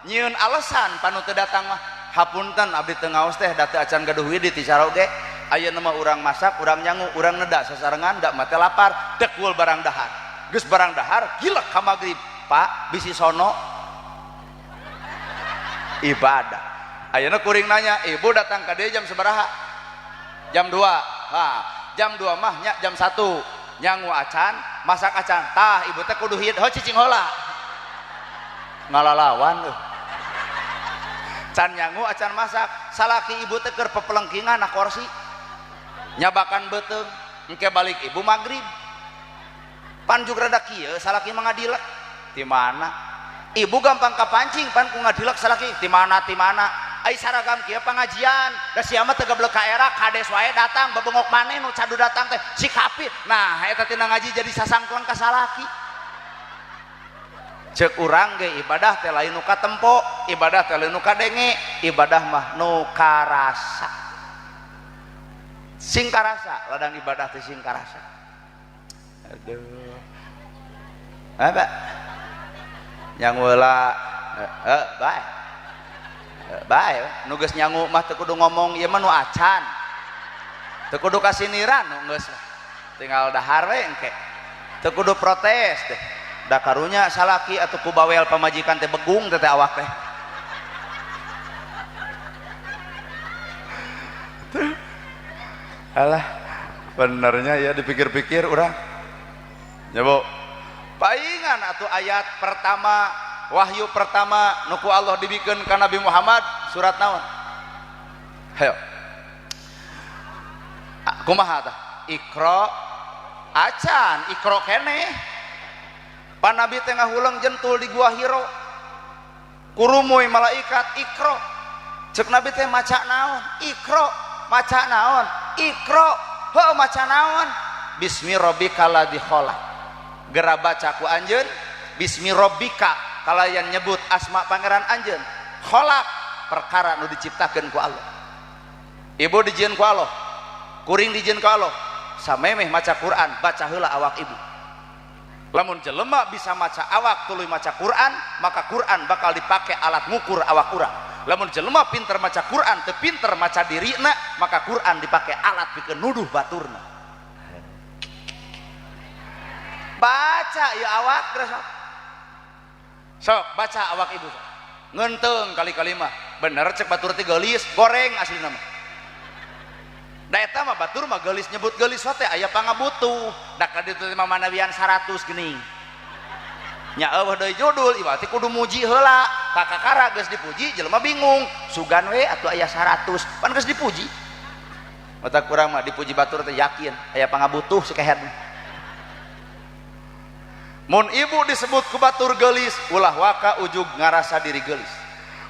nyieun alasan panu teu datang mah. Hapunten abdi teu ngaos teh da teu acan gaduh widi ti caroge. Ayeuna mah urang masak, urang nyangu, urang neda sasarengan da mah teh lapar, dekul barang dahar. Geus barang dahar gilek ka magrib. Pak, bisi sono ibadah. Ayeuna kuring nanya, ibu datang ka dieu jam sabaraha? Jam 2. Ha, jam 2 mah nya jam 1. Nyangu acan, masak acan. Tah, ibu teh kudu hid, ho cicing heula. Ngalalawan euy. Can nyangu acan masak, salaki ibu teh keur pepelengkingan na korsi. Nyabakan beuteung, engke balik ibu magrib. Pan juga rada kieu salaki mah ngadilek. Ti mana? Ibu gampang kapancing pan ku ngadilek salaki ti mana ti mana. Ai saragam kieu pangajian, da sia mah teu gablek ka era kades wae datang bebengok maneh nu cadu datang teh si kafir. Nah, eta tina ngaji jadi sasangkleng ka salaki. Cek urang ge ibadah teh lain nu katempo, ibadah teh lain nu kadenge, ibadah mah nu karasa. Sing karasa, ladang ibadah teh sing karasa. Aduh. Apa? Yang weula bae. Bae, nu geus nyangu mah teu kudu ngomong ieu mah nu acan. Teu kudu kasiniran nu geus mah. Tinggal dahar we engke. Teu kudu protes teh. Da karunya salaki atuh ku bawel pamajikan teh begung teh awak teh. Alah, benernya ya dipikir-pikir urang. Ya Bu. Paingan atuh ayat pertama, wahyu pertama nu ku Allah dibikeun ka Nabi Muhammad surat naon? Hayo. Kumaha tah? Iqra acan, Iqra keneh. Pan Nabi teh ngahuleng jentul di gua Hiro. Kurumuy malaikat Iqra. Cek Nabi teh maca naon? Iqra, maca naon? Iqra. Heuh maca naon? Bismi rabbikal ladzi khalaq. Gera baca ku anjeun bismi rabbika kalayan nyebut asma pangeran anjeun. Khalaq perkara nu diciptakeun ku Allah. Ibu dijieun ku Allah, kuring dijieun ku Allah. Samemeh maca Quran, baca heula awak ibu. Lamun jelema bisa maca awak tuluy maca Quran, maka Quran bakal dipake alat ngukur awak urang. Lamun jelema pinter maca Quran teu pinter maca dirina, maka Quran dipake alat pikeun nuduh baturna. Baca ya awak geus sok. Sok baca awak ibu sok. Ngenteung kali-kali mah. Bener cek batur teh geulis, goreng aslina mah. Da eta mah batur mah geulis nyebut geulis teh aya pangabutuh. Da ka ditu teh mah manawian 100 geuning. Nya eueuh deui judul ieu teh kudu muji heula. Kakakara geus dipuji jelema bingung. Sugan we atuh aya 100, pan geus dipuji. Mata kurang mah dipuji batur teh yakin aya pangabutuh si kehed. Mun ibu disebut ku batur geulis, ulah waka ujug ngarasa diri geulis.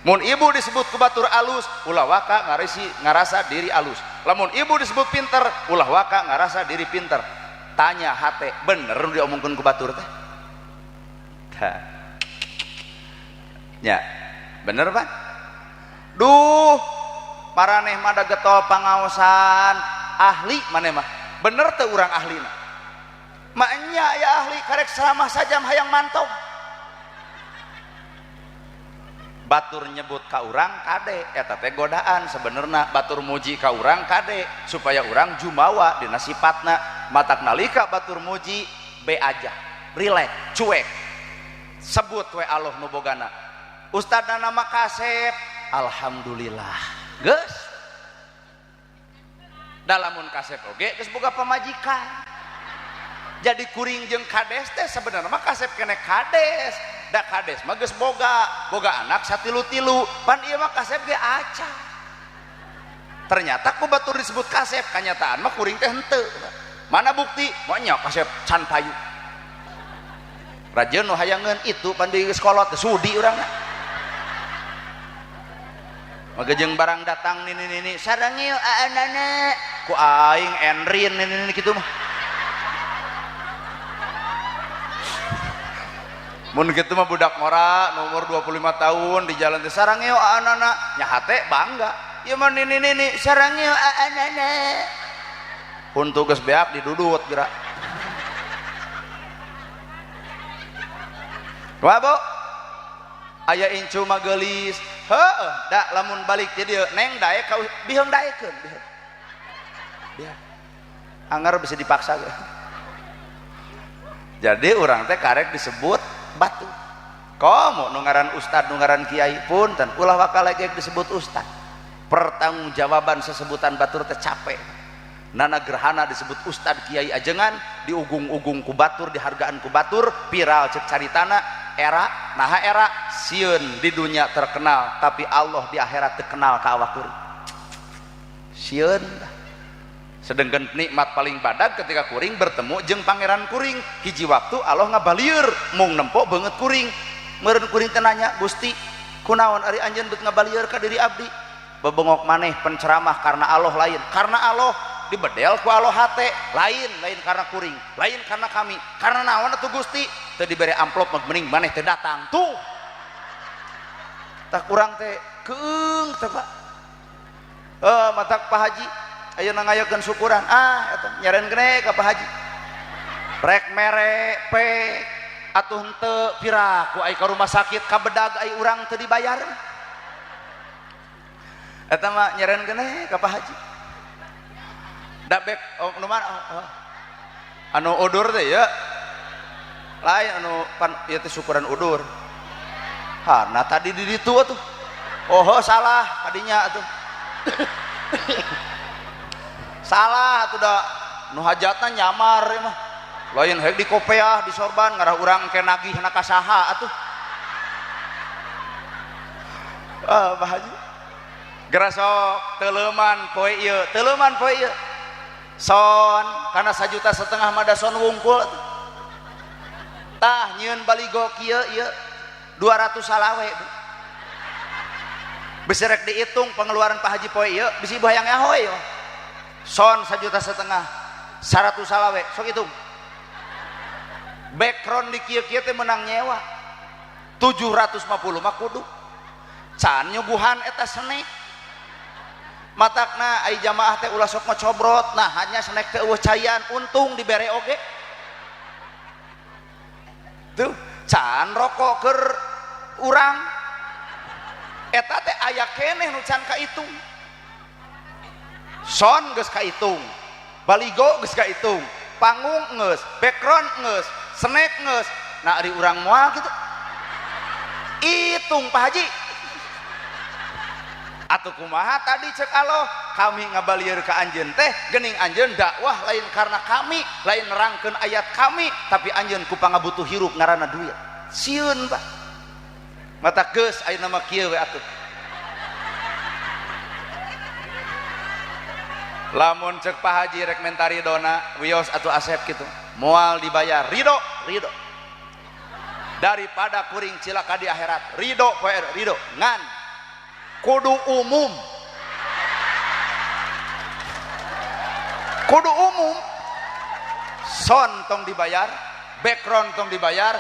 Mun ibu disebut ku batur alus, ulah waka ngarasa diri alus. Lamun ibu disebut pinter, ulah waka ngarasa diri pinter. Tanya hate, bener nu diomongkeun ku batur teh? Tah. Nya, bener pan? Duh, maraneh mah da getol pangaosan, ahli maneh mah. Bener teu urang ahlina? Maknya ya ahli karek ceramah sajam hayang mantog. Batur nyebut ka urang kade eta teh godaan sebenarna. Batur muji ka urang kade supaya urang jumawa dina sipatna. Matak nalika batur muji be aja, relax, cuek. Sebut we Allah nu bogana. Ustadna nama kasep, alhamdulillah. Geus. Da lamun kasep oge geus boga pamajikan. Jadi kuring jeung kades teh sebenarnya mah kasep kene kades. Da kades mah geus boga anak satilu-tilu, pan ieu mah kasep ge aca. Ternyata ku batur disebut kasep, kanyataan mah kuring teh henteu. Mana bukti? Moal kasep can payu. Rajeun nu hayangeun itu pan di geus kolot teh sudi urangna. Maka jeung barang datang nini-nini sarangil aanana ku aing enrin nini-nini kitu mah. Mun kitu mah budak ngora nomor 25 tahun di jalan teh sarangeo aanana nya hate bangga. Ieu mah nini-nini sarangeo aanana. Huntu geus beak didudut geura. Wah, Bu. Aya incu mah geulis. Heueuh, da lamun balik ti dieu neng daek ka biheung daekeun, biheung. Biar. Anggar bisa dipaksa ge. Jadi urang teh karek disebut batu. Komo nu ngaran ustad, nu ngaran kiai punten, ulah bakal lagi disebut ustad. Pertanggungjawaban sesebutan batur teh capek. Nana gerhana disebut ustad kiai ajengan, diugung-ugung ku batur, dihargaan ku batur, viral cek caritana, era, naha era, sieun di dunia terkenal, tapi Allah di akhirat terkenal ka awak kuring. Sieun. Sedangkan nikmat paling badag ketika kuring bertemu jeung pangeran kuring, hiji waktu Allah ngabalieur mung nempo beungeut kuring. Meureun kuring teh nanya, Gusti, kunaon ari anjeun beut ngabalieur ka diri abdi? Bebengok maneh penceramah karena Allah lain, karena Allah Dibedel ku Allah hate, lain lain karena kuring, lain karena kami, karena naon atuh Gusti? Teu dibere amplop mah mending maneh teu datang tuh. Tah kurang teh keung teh Pak. Matak Pak Haji ayeuna ngayakeun syukuran, ah eta nyaren gene ka Pak Haji. Rek mere pe atuh henteu piraku ai ka rumah sakit kabedag ai urang teu dibayar. Eta mah nyeren gene ka Pak Haji. Da bek oh, nu mana? Oh. Anu udur teh ya. Lain anu pan ieu teh syukuran udur. Ha, nah tadi di ditu atuh. Oh, salah tadinya atuh. Salah atuh da nu hajatna nyamar ieu mah. Lain hek di kopeah di sorban ngarah urang ke nagihna ka saha atuh. Ah, Pak Haji. Gerasok teleuman poe ieu, teleuman poe ieu. Son kana 1,5 juta mah da son wungkul. Tah nyieun baligo kieu ieu 200 salawe. Bisi rek dihitung pengeluaran Pak Haji poe ieu bisi ibu hayang nyaho ieu. Son 1,5 juta 100 salawe sok hitung. Background di kieu-kieu teh menang nyewa 750 mah kudu. Can nyuguhan eta snack. Matakna ai jamaah teh ulah sok ngocobrot, nah hanya snack teh eueuh cayan untung dibere oge. Tuh, can rokok keur urang. Eta teh aya keneh nu can kaitung. Son geus kaitung, baligo geus kaitung, panggung geus, background geus, snack geus. Nah ari urang moal kitu. Hitung Pak Haji. Atuh kumaha tadi cek Allah, kami ngabalieur ka anjeun teh geuning anjeun dakwah lain karena kami, lain nerangkeun ayat kami, tapi anjeun ku pangabutuh hirup ngaranna duit. Sieun Pak. Mata geus ayeuna mah kieu we atuh. Lamun cek Pak Haji rek menta ridona, wios atuh Asep kitu. Moal dibayar, ridho, ridho. Daripada kuring cilaka di akhirat, ridho poe ridho ngan kudu umum. Kudu umum. Son tong dibayar, background tong dibayar,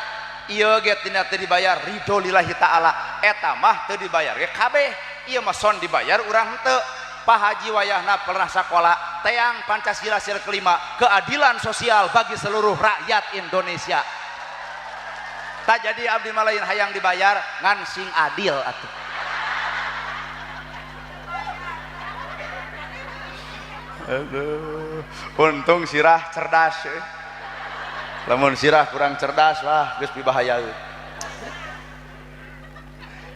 ieu ge tina teu dibayar, ridho lillahi taala. Eta mah teu dibayar ge kabeh, ieu mah son dibayar urang henteu. Pak Haji wayahna pernah sakola teang Pancasila sila kelima, keadilan sosial bagi seluruh rakyat Indonesia. Tak jadi abdi mah lain hayang dibayar ngan sing adil atuh. Aduh, untung sirah cerdas. Lamun sirah kurang cerdas wah geus pibahayaeun.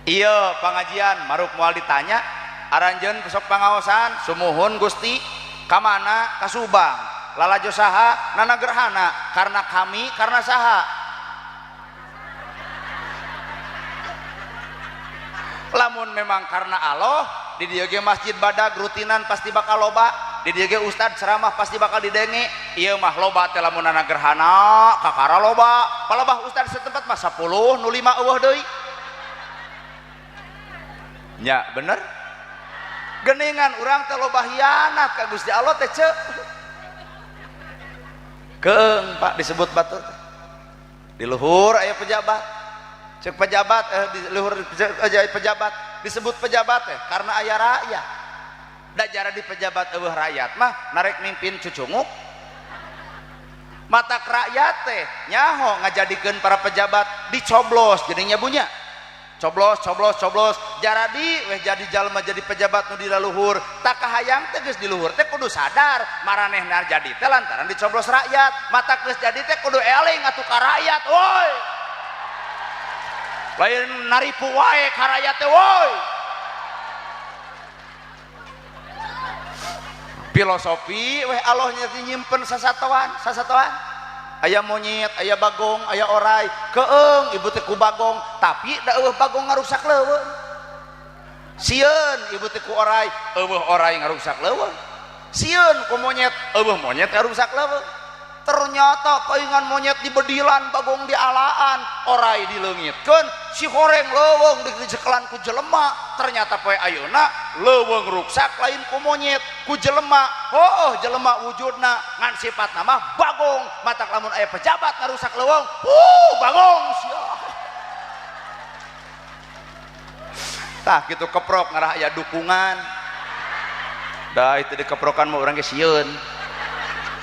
Ieu pangajian maruk moal ditanya, aranjeun sok pangaosan sumuhun Gusti ka mana ka Subang, lalajo saha nana gerhana, karena kami karena saha. Lamun memang karena Allah di dieu ge masjid badag rutinan pasti bakal loba, di dieu ge ustad ceramah pasti bakal didenge. Ieu mah loba teh lamun nana gerhana kakara loba, palebah ustad setempat mah 10 nu 5 eueuh deui. Nya bener? Geningan urang teh loba hianat ka Gusti Allah teh ceuk. Keung Pak disebut batur teh. Di luhur aya pejabat. Cek pejabat di luhur pejabat disebut pejabat teh karena aya rakyat. Da jara di pejabat eueuh rakyat mah narek mimpin cucunguk. Matak rakyat teh nyaho ngajadikeun para pejabat dicoblos jadinya bunya. Coblos coblos coblos jaradi weh jadi jalma jadi pejabat nu di laluhur tak kahayang teh geus di luhur teh kudu sadar maranehna jadi teh lantaran dicoblos rakyat. Matak geus jadi teh kudu eling atuh ka rakyat woi. Lain naripu wae ka rakyat teh woi. Filosofi weh Allah nya nyimpen sasatoan sasatoan. Aya monyet, aya bagong, aya orai, keeng ibu teh ku bagong, tapi da eueuh bagong ngarusak leuweung. Sieun ibu teh ku orai, eueuh orai ngarusak leuweung. Sieun ku monyet, eueuh monyet ngarusak leuweung. Ternyata paingan monyet di bedilan, bagong di alaan, orai dileungitkeun, si horeng leuweung dicekelan ku jelema. Ternyata poe ayeuna Leuweung ruksak lain ku monyet, ku jelema. Heuh jelema wujudna ngan sifatna mah bagong. Matak lamun aya pejabat ngarusak leuweung, bagong sia. Tah kitu keprok ngarah aya dukungan. Da itu dikeprokan mah urang ge sieun.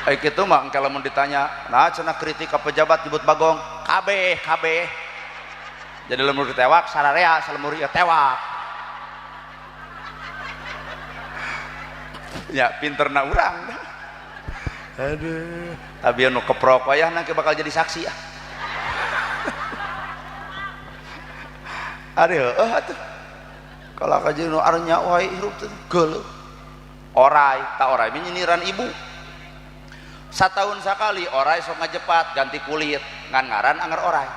Ai kitu mah engke lamun ditanya, nah cenah kritik ka pejabat nyebut bagong, kabeh kabeh. Jadi lemur ditewak sararea salemur ieu tewak. Ya pinterna urang. Aduh, tapi anu keprok wayahna ke bakal jadi saksi ah. Ari heueuh atuh. Kalau kajian nu arnya wae hirup teh geuleuh. Orai, tak orai menyiniran ibu. Satahun sakali orai sok ngajepat ganti kulit ngan ngaran anger orai.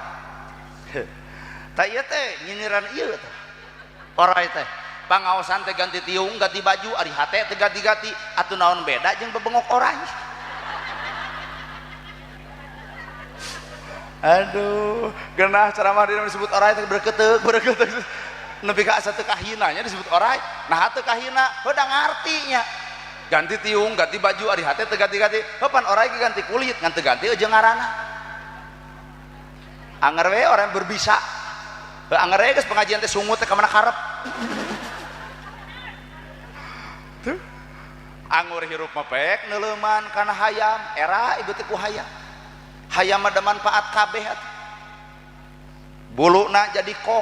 Tak ieu teh nyiniran ieu teh. Orai teh pangaosan teh ganti tiung, ganti baju, ari hate teh ganti-ganti, atuh naon beda jeung bebengok orai. Aduh, geunah ceramah dina disebut orai teh berketeuk, berketeuk. Nepi ka asa teu kahinanya disebut orai. Nah teu kahina, heuh da ngarti nya. Ganti tiung, ganti baju, ari hate teu ganti-ganti. Heuh pan orai ge ganti kulit, ngan teu ganti jeung ngaranna. Anger we orang berbisa. Heuh anger we geus pengajian teh sungut teh ka mana karep. Tuh. Anggur hirup mah pek neuleuman kana hayam, era ibu teh ku hayam. Hayam mah da manfaat kabeh atuh. Buluna jadi kok,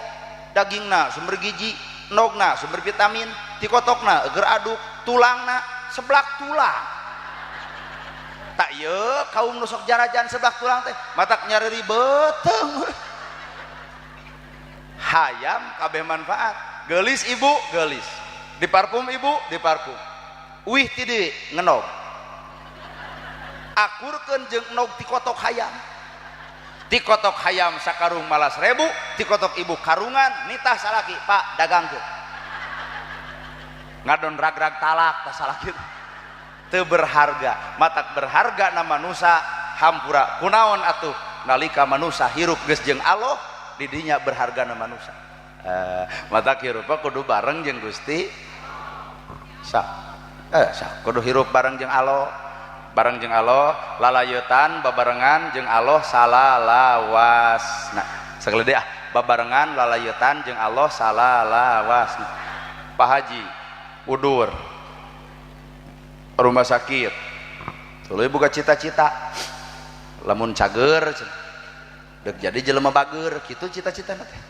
dagingna sumber gizi, endogna sumber vitamin, tikotokna eger aduk, tulangna seblak tulang. Tak ieu kaum nu sok jarajan seblak tulang teh matak nyareri beuteung. Hayam kabeh manfaat. Geulis ibu, geulis. Diparfum ibu, diparfum. Uih ti deui ngenog. Akurkeun jeung enog tikotok hayam. Tikotok hayam sakarung malas ribu, tikotok ibu karungan nitah salaki, Pak dagangkeun. Ngadon rag-rag talak tah salaki. Teu berharga, matak berharga na manusa hampura. Kunaon atuh nalika manusa hirup geus jeung Allah, didinya berharga na manusa. Matak hirup kudu bareng jeung Gusti. Sa. Sa kudu hirup bareng jeung Allah. Bareng jeung Allah lalayetan babarengan jeung Allah salalawasna. Sakali deui ah, babarengan lalayetan jeung Allah salalawasna. Pak Haji udur rumah sakit. Tuluy boga cita-cita. Lamun cager deuk jadi jelema bager kitu cita-citana teh.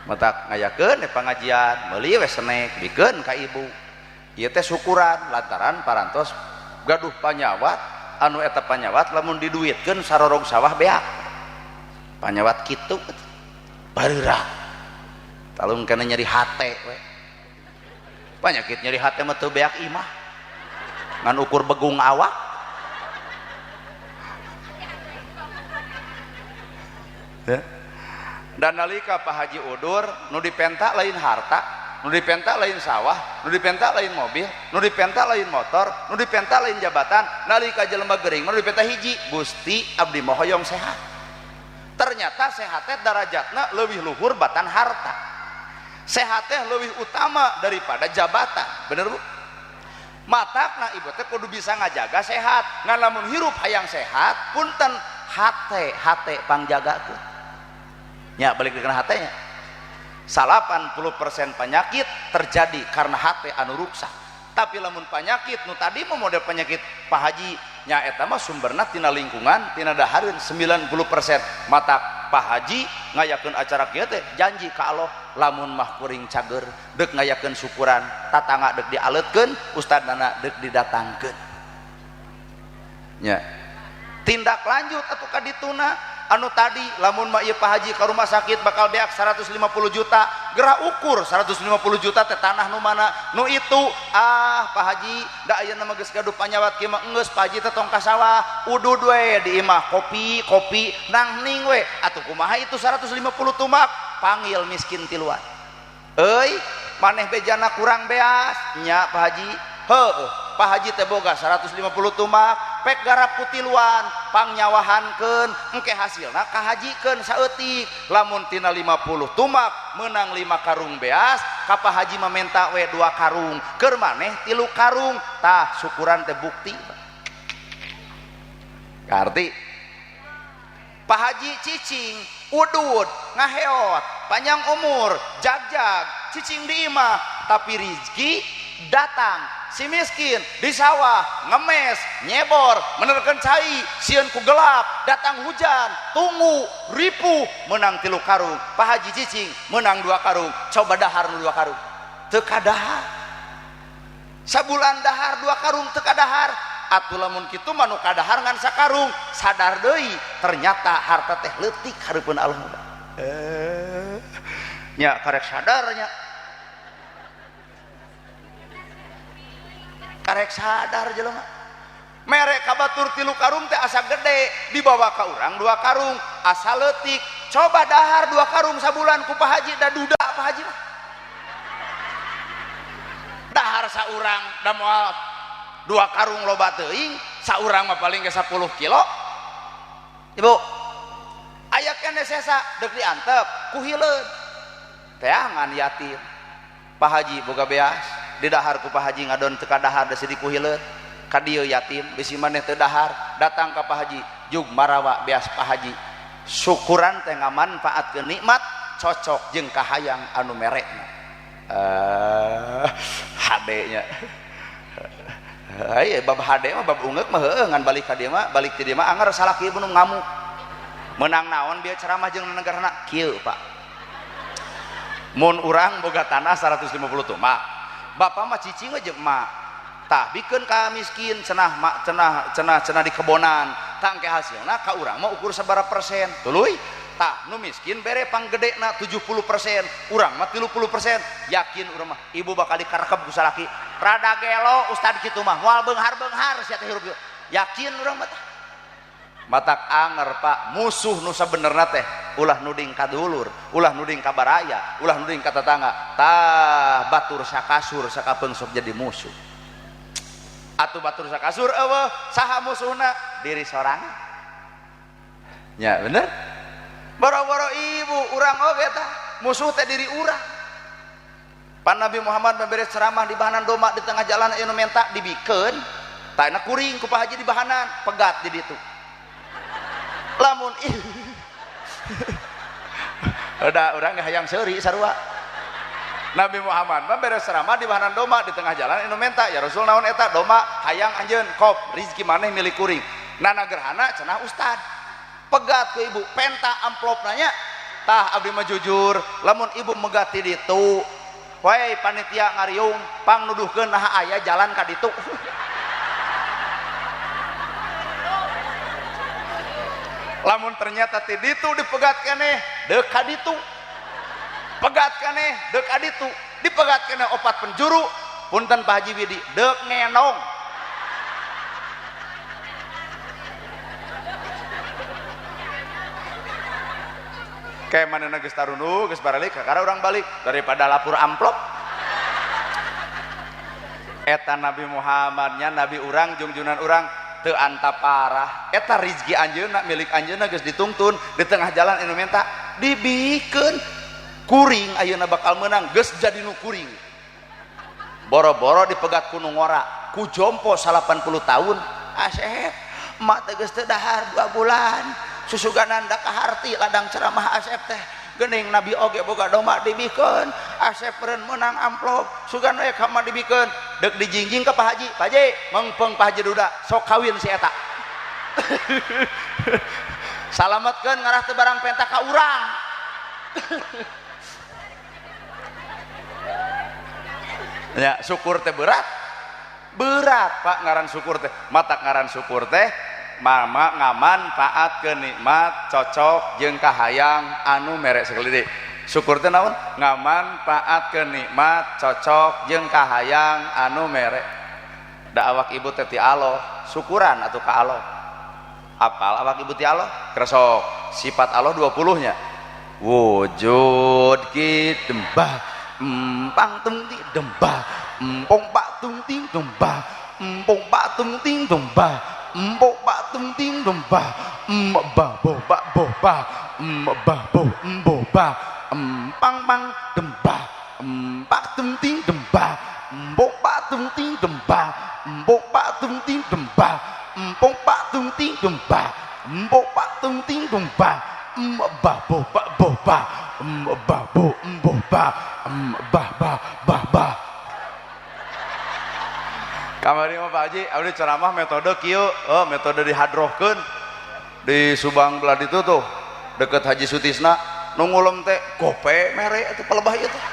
Matak ngayakeun pangajian, meuli we snack bikeun ka ibu. Ieu teh syukuran lantaran parantos gaduh panyawat anu eta panyawat lamun diduitkeun sarorog sawah beak. Panyawat kitu bareurah. Talung kana nyeri hate we. Panyakit nyeri hate mah teu beak imah. Ngan ukur begung awak. Ya. Dan nalika Pak Haji udur nu dipenta lain harta, nu dipenta lain sawah, nu dipenta lain mobil, nu dipenta lain motor, nu dipenta lain jabatan. Nalika jelema gering nu dipenta hiji, Gusti abdi mah hoyong sehat. Ternyata sehat teh darajatna leuwih luhur batan harta. Sehat teh leuwih utama daripada jabatan. Bener Bu? Matakna ibu teh kudu bisa ngajaga sehat. Ngan lamun hirup hayang sehat, punten hate hate pangjagakeun. Nya balik kana hatenya. 80% penyakit terjadi karena hate anu ruksak. Tapi lamun penyakit nu tadi mah model penyakit Pak Haji nya eta mah sumberna tina lingkungan, tina dahareun 90%. Matak Pak Haji ngayakeun acara kieu teh janji ka Allah lamun mah kuring cager deuk ngayakeun syukuran, tatangga deuk dialeutkeun, ustadna deuk didatangkeun. Nya. Tindak lanjut atuh ka dituna anu tadi lamun mah ieu Pak Haji ka rumah sakit bakal beak 150 juta, geura ukur 150 juta teh tanah nu mana nu itu. Ah Pak Haji da ayeuna mah geus gaduh panyawat kieu mah enggeus Pak Haji teh tong ka sawah, udud we di imah kopi kopi nangning we atuh kumaha itu 150 tumak, panggil miskin tiluan. Euy maneh bejana kurang beas nya Pak Haji. Heueuh Pak Haji teh boga 150 tumak pek garap ku tiluan pangnyawahankeun engke hasilna kahajikeun saeutik. Lamun tina 50 tumak menang 5 karung beas Ka Pak Haji mah menta we 2 karung, keur maneh 3 karung. Tah syukuran teh bukti. Karti Pak Haji cicing, udud, ngaheot, panjang umur, jag-jag, cicing di imah, tapi rizki datang. Si miskin di sawah ngemes, nyebor, menerkeun cai, sieun ku gelap, datang hujan, tunggu, ripuh, menang 3 karung. Pak Haji cicing menang 2 karung, coba dahar nu 2 karung. Teu kadahar. Sabulan dahar 2 karung teu kadahar. Atuh lamun kitu mah nu kadahar ngan sakarung, sadar deui ternyata harta teh leutik hareupeun Allah. Nya karek sadarnya. Karek sadar jelema. Mere ka batur 3 karung teh asa gede, dibawa ka urang 2 karung, asa leutik. Coba dahar 2 karung sabulan ku Pak Haji da duda Pak Haji mah. Dahar saurang da moal 2 karung loba teuing, saurang mah paling ge 10 kilo. Ibu, aya keneh sesa deuk diantep ku hileud. Teangan yatim. Pak Haji boga beas, didahar ku Pak Haji ngadon teu kadahar da sidik ku hileud. Ka dieu yatim bisi maneh teu dahar, datang ka Pak Haji jug marawa beas Pak Haji. Syukuran teh ngamanfaatkeun nikmat cocok jeung kahayang anu merekna. Hade nya. Hei, bab hade mah bab ungeuk mah heueuh ngan balik ka dieu mah, balik ti dieu mah anger salaki ieu nu ngamuk. Menang naon bieu ceramah jeung negarana kieu Pak. Mun urang boga tanah 150 tumak, bapak mah cicing we jeung emak. Tah bikeun ka miskin cenah mak cenah cenah cenah di kebonan. Tah engke hasilna ka urang mah ukur sabaraha persen. Tuluy tah nu miskin bere panggedena 70%, urang mah 30%. Yakin urang mah ibu bakal dikarekeb ku salaki. Rada gelo ustad kitu mah moal beunghar-beunghar sia teh hirup. Yakin urang mah tah. Matak anger Pak, musuh nu sabenerna teh ulah nuding ka dulur, ulah nuding ka baraya, ulah nuding ka tetangga. Tah batur sakasur sakapeung sok jadi musuh. Atuh batur sakasur eueuh saha musuhna? Diri sorangan. Nya bener? Boro-boro ibu urang oge tah, musuh teh diri urang. Pan Nabi Muhammad memberi ceramah di bahanan domba di tengah jalan anu menta dibikeun, tah enak kuring ku Pak Haji di bahanan, pegat di ditu. Lamun udah urang ge hayang seuri sarua. Nabi Muhammad mah beres ceramah di bahanan domba di tengah jalan anu menta, ya Rasul naon eta domba hayang anjeun kop rizki maneh milik kuring. Nana gerhana cenah ustad. Pegat ke ibu, penta amplop nanya. Tah abdi mah jujur, lamun ibu megat ti ditu, wae panitia ngariung pang nuduhkeun naha aya jalan ka ditu. Lamun ternyata ti ditu dipegat keneh deuk ka ditu. Pegat keneh deuk ka ditu, dipegat keneh 4 penjuru, punten Pak Haji Widi deuk ngenong. Kayak manehna geus tarunduh, geus baralik, kakara urang balik daripada lapor amplop. Eta Nabi Muhammadnya, Nabi urang, jungjunan urang teu anta parah. Eta rizki anjeunna, milik anjeunna geus ditungtun di tengah jalan anu menta dibikeun kuring ayeuna bakal meunang geus jadi nu kuring. Boro-boro dipegat ku nu ngora, ku jompo 80 tahun. Asep, emak teh geus teu dahar 2 bulan. Susuganan da kaharti ladang ceramah Asep teh geuning Nabi oge boga domba dibikeun. Asep meureun meunang amplop sugan we ka mah dibikeun deuk dijingjing ka Pak Haji. Pak Haji mengpeng Pak Haji duda sok kawin si eta. Salametkeun ngarah teu barang penta ka urang. Ya syukur teh berat. Berat Pak ngaran syukur teh. Matak ngaran syukur teh mama ngamanfaat ke nikmat cocok jeung kahayang anu merek sekali deui. Syukur teh naon? Ngamanfaat ke nikmat cocok jeung kahayang anu merek. Da awak ibu teh ti Allah, syukuran atuh ka Allah. Apal awak ibu ti Allah? Kresok sifat Allah 20 nya. Wujud ki dembah empang tung ti dembah empong pak tung ting dembah empong pak tung ting dembah empok pak tung ting dembah ba bo ba bo ba ba bo bo ba empang pang dembah Empak tung ting demba, empok pak tung ting demba, empok pak tung ting demba, empok pak tung ting demba, empok pak tung ting demba, ba bo ba bo ba, ba bo bo ba, ba ba ba ba. Kamari mah Pak Haji, abdi ceramah metode kieu, oh metode dihadrohkeun di Subang belah ditu tuh, deket Haji Sutisna, nu ngulem teh gope mere atuh palebah ieu teh.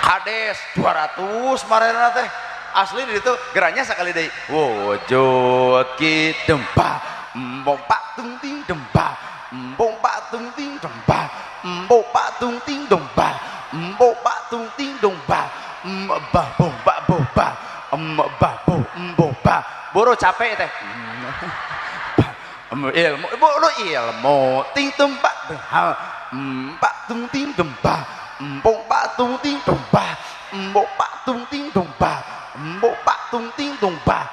Kades 200 marena teh. Asli di ditu geranya sakali deui. Wujud ki dempa, embong pak tung ting dempa, embong pak tung ting dempa, embong pak tung ting dempa, embong pak tung ting dempa, ba bo ba bo ba, ba bo bo ba. Buru capek teh. Ilmu, buru ilmu ting tempat ha, pak tung ting dempa, embong pak tung ting dempa, embong pak tung ting dempa, embong pak tung ting dempa,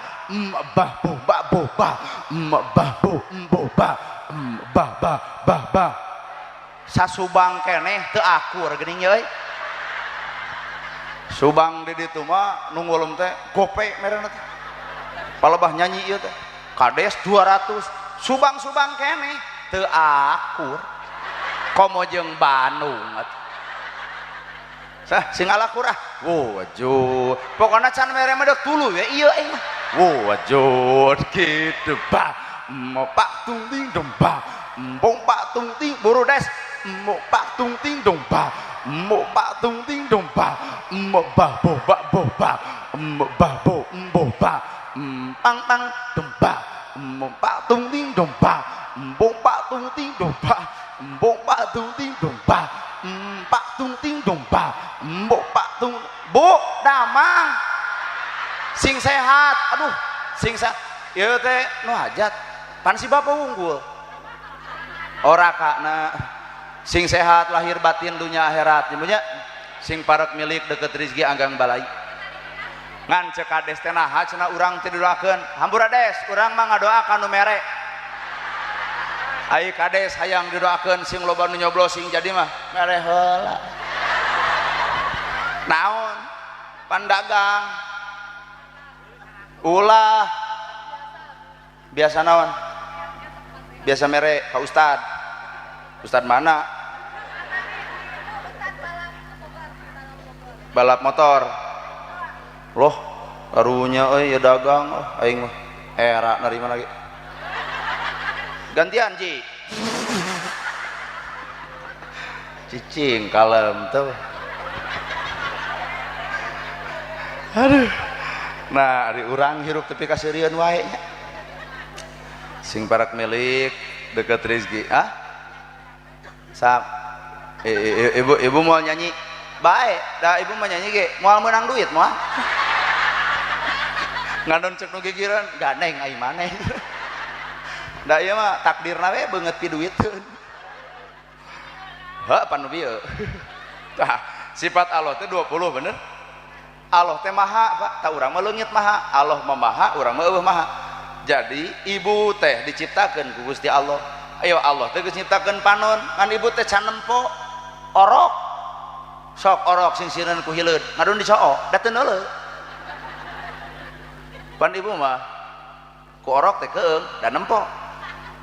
ba bo ba bo ba, ba bo bo ba, ba ba ba ba. Sasubang keneh teu akur geuning euy. Subang di ditu mah nu ngulem teh gope merena teh. Palebah nyanyi ieu teh. Kades 200. Subang-subang keneh teu akur. Komo jeung Bandung atuh. Sah sing alakur ah. Wujud. Pokona can mere mah deuk tuluy we ieu aing mah. Wujud kitu ba. Mo pak tung ting dong ba. Mbong pak tung ting buru des. Mo pak tung ting dong ba. Mo pak tung ting dong ba. Mo ba bo ba bo ba. Mo ba bo bo ba. Pang pang dong ba. Mo pak tung ting dong ba. Mbong pak tung ting dong ba. Mbong pak tung ting dong ba. Pak tung ting dong ba. Mbok pak tung bu damang sing sehat. Aduh sing sehat ieu teh nu hajat pan si bapak unggul ora kakna sing sehat lahir batin dunya akhirat nya sing parek milik deket rezeki anggang balai ngan cek kades teh naha cenah urang teh didoakeun hampura des urang mah ngadoa ka nu mere ai kades hayang didoakeun sing loba nu nyoblos sing jadi mah mere heula naon pandagang ulah biasa naon biasa mere ka ustad ustad mana balap motor loh karunya euy ya dagang oh aing mah era narima lagi gantian ji cicing kalem tuh. Aduh. Nah, ari urang hirup tepi ka seurieun wae nya. Sing parak milik deket rezeki. Ah? Sap. Ibu mau nyanyi. Bae, da ibu mau nyanyi ge, moal meunang duit moal. Ngadon cek nu gigireun, gandeng ai maneh. Da ieu mah takdirna we beungeut piduiteun. Heuh pan nu bieu. Tah, sifat Allah teh 20 bener. Allah teh maha, Pak. Tak urang mah leungit maha, Allah mah maha, urang mah eueuh maha. Jadi ibu teh diciptakeun ku Gusti Allah. Ayo Allah teh geus nyiptakeun panon, ngan ibu teh can nempo orok. Sok orok sing sireun ku hileud, ngadon dicook, da teu neuleuh. Pan ibu mah ku orok teh keung, da nempo.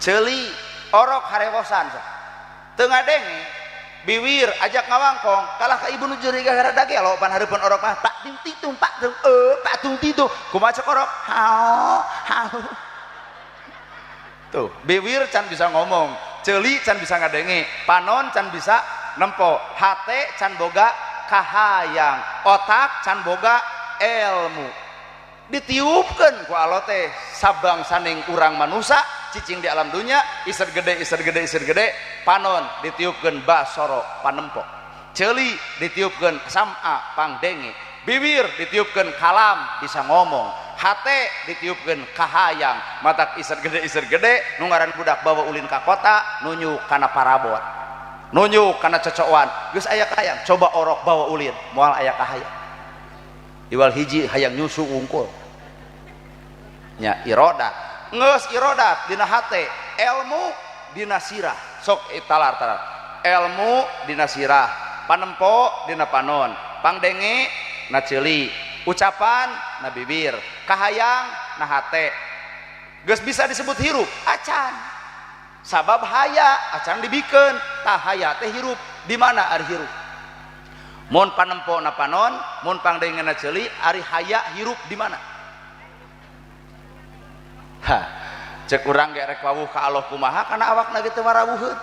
Ceuli orok harewosan sok. Teu ngadenge biwir ajak ngawangkong kalah ka ibu nu juriga gara dagelo pan hareupeun orok mah pak ting ting pak tung pak tung titu kumaha cek orok hao hao tuh biwir can bisa ngomong ceuli can bisa ngadenge panon can bisa nempo hate can boga kahayang otak can boga ilmu ditiupkeun ku Allah teh sabang saning urang manusa cicing di alam dunia iser gede iser gede iser gede panon ditiupkeun basoro panempo ceuli ditiupkeun sam'a pangdenge bibir ditiupkeun kalam bisa ngomong hate ditiupkeun kahayang matak iser gede nu ngaran budak bawa ulin ka kota nunjuk kana parabot nunjuk kana cocokan geus aya kahayang coba orok bawa ulin moal aya kahayang iwal hiji hayang nyusu wungkul nya irodat geus irodat dina hate ilmu dina sirah sok talar-talar ilmu dina sirah Panempo dina panon, pangdenge na ceuli, ucapan na bibir, kahayang na hate. Geus bisa disebut hirup acan. Sabab haya acan dibikeun, tah haya teh hirup. Di mana ari hirup? Mun panempo na panon, mun pangdenge na ceuli, ari haya hirup di mana? Ha, cek urang ge rek wawuh ka Allah kumaha kana awakna ge teu marawuheun.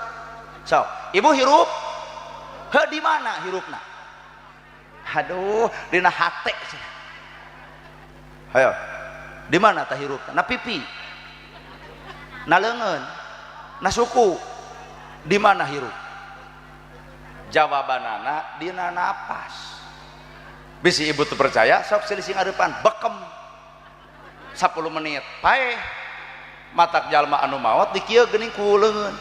Sok, ibu hirup? Heuh, di mana hirupna? Aduh, dina hate cenah. Hayo. Di mana tah hirupna? Na pipi. Na leungeun. Na suku. Di mana hirup? Jawabanana dina napas. Bisi ibu teu percaya, sok selisih ngarepan bekem 10 menit paeh. Matak jalma anu maot di kieu geuning ku leungeun.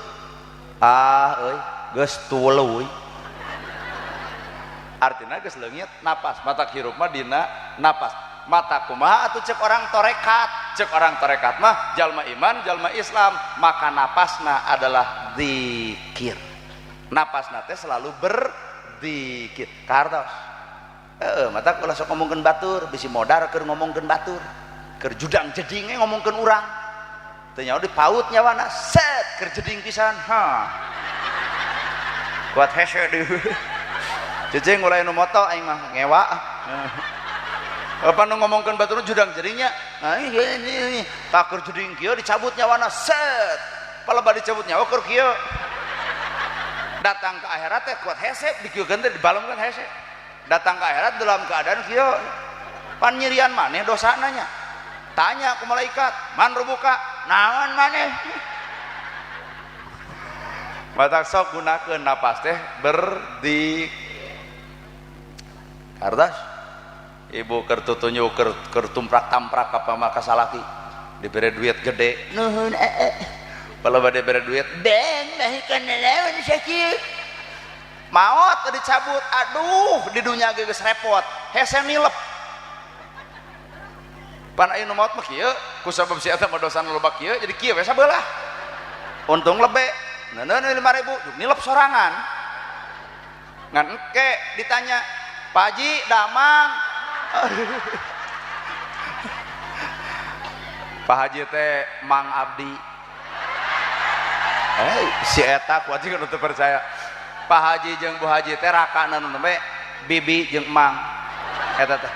Ah euy, geus tuluy. Artina geus leungit napas. Matak hirup mah dina napas. Mata kumaha atuh cek orang torekat? Cek orang torekat mah jalma iman, jalma Islam, maka napasna adalah zikir. Napasna teh selalu berzikir. Kartos. Heeh, matak ulah sok ngomongkeun batur, bisi modar keur ngomongkeun batur. Keur judang jeding ngomongkeun urang. Teu nyaho dipaut nyawana, set keur jeding pisan. Ha. Kuat hese deui. Ceceng ulah nu moto aing mah ngewa. Apa nu ngomongkeun batur judang jedingnya? Nah, ini. Tak keur jeding kieu dicabut nyawana, set. Palebah dicabut nyawa keur kieu. Datang ke akhirat teh kuat hese, dikieukeun teh dibalongkeun hese. Datang ke akhirat dalam keadaan kieu. Pan nyirian maneh dosana nya. Tanya ku malaikat, man rubuka? Naon maneh? Matak sok gunakeun napas teh berdik. Kartas ibu keur tutunjuk keur tumprak-tamprak ka pamaka salaki dibere duit gede, nuhun ee. Palebah dibere duit deng mah kana naon sakieu. Maot dicabut, aduh di dunya ge geus repot, hese nilep. Pan aya nu maot mah kieu, ku sabab si eta mah dosana loba kieu jadi kieu we sabelah. Untung lebe, neundeun 5.000 juk nilep sorangan. Ngan engke ditanya, Pak Haji damang. Pak Haji teh Mang Abdi. Si eta ku haji kan teu percaya. Pak Haji jeung Bu Haji teh rakana nu nembe bibi jeung Mang. Eta teh.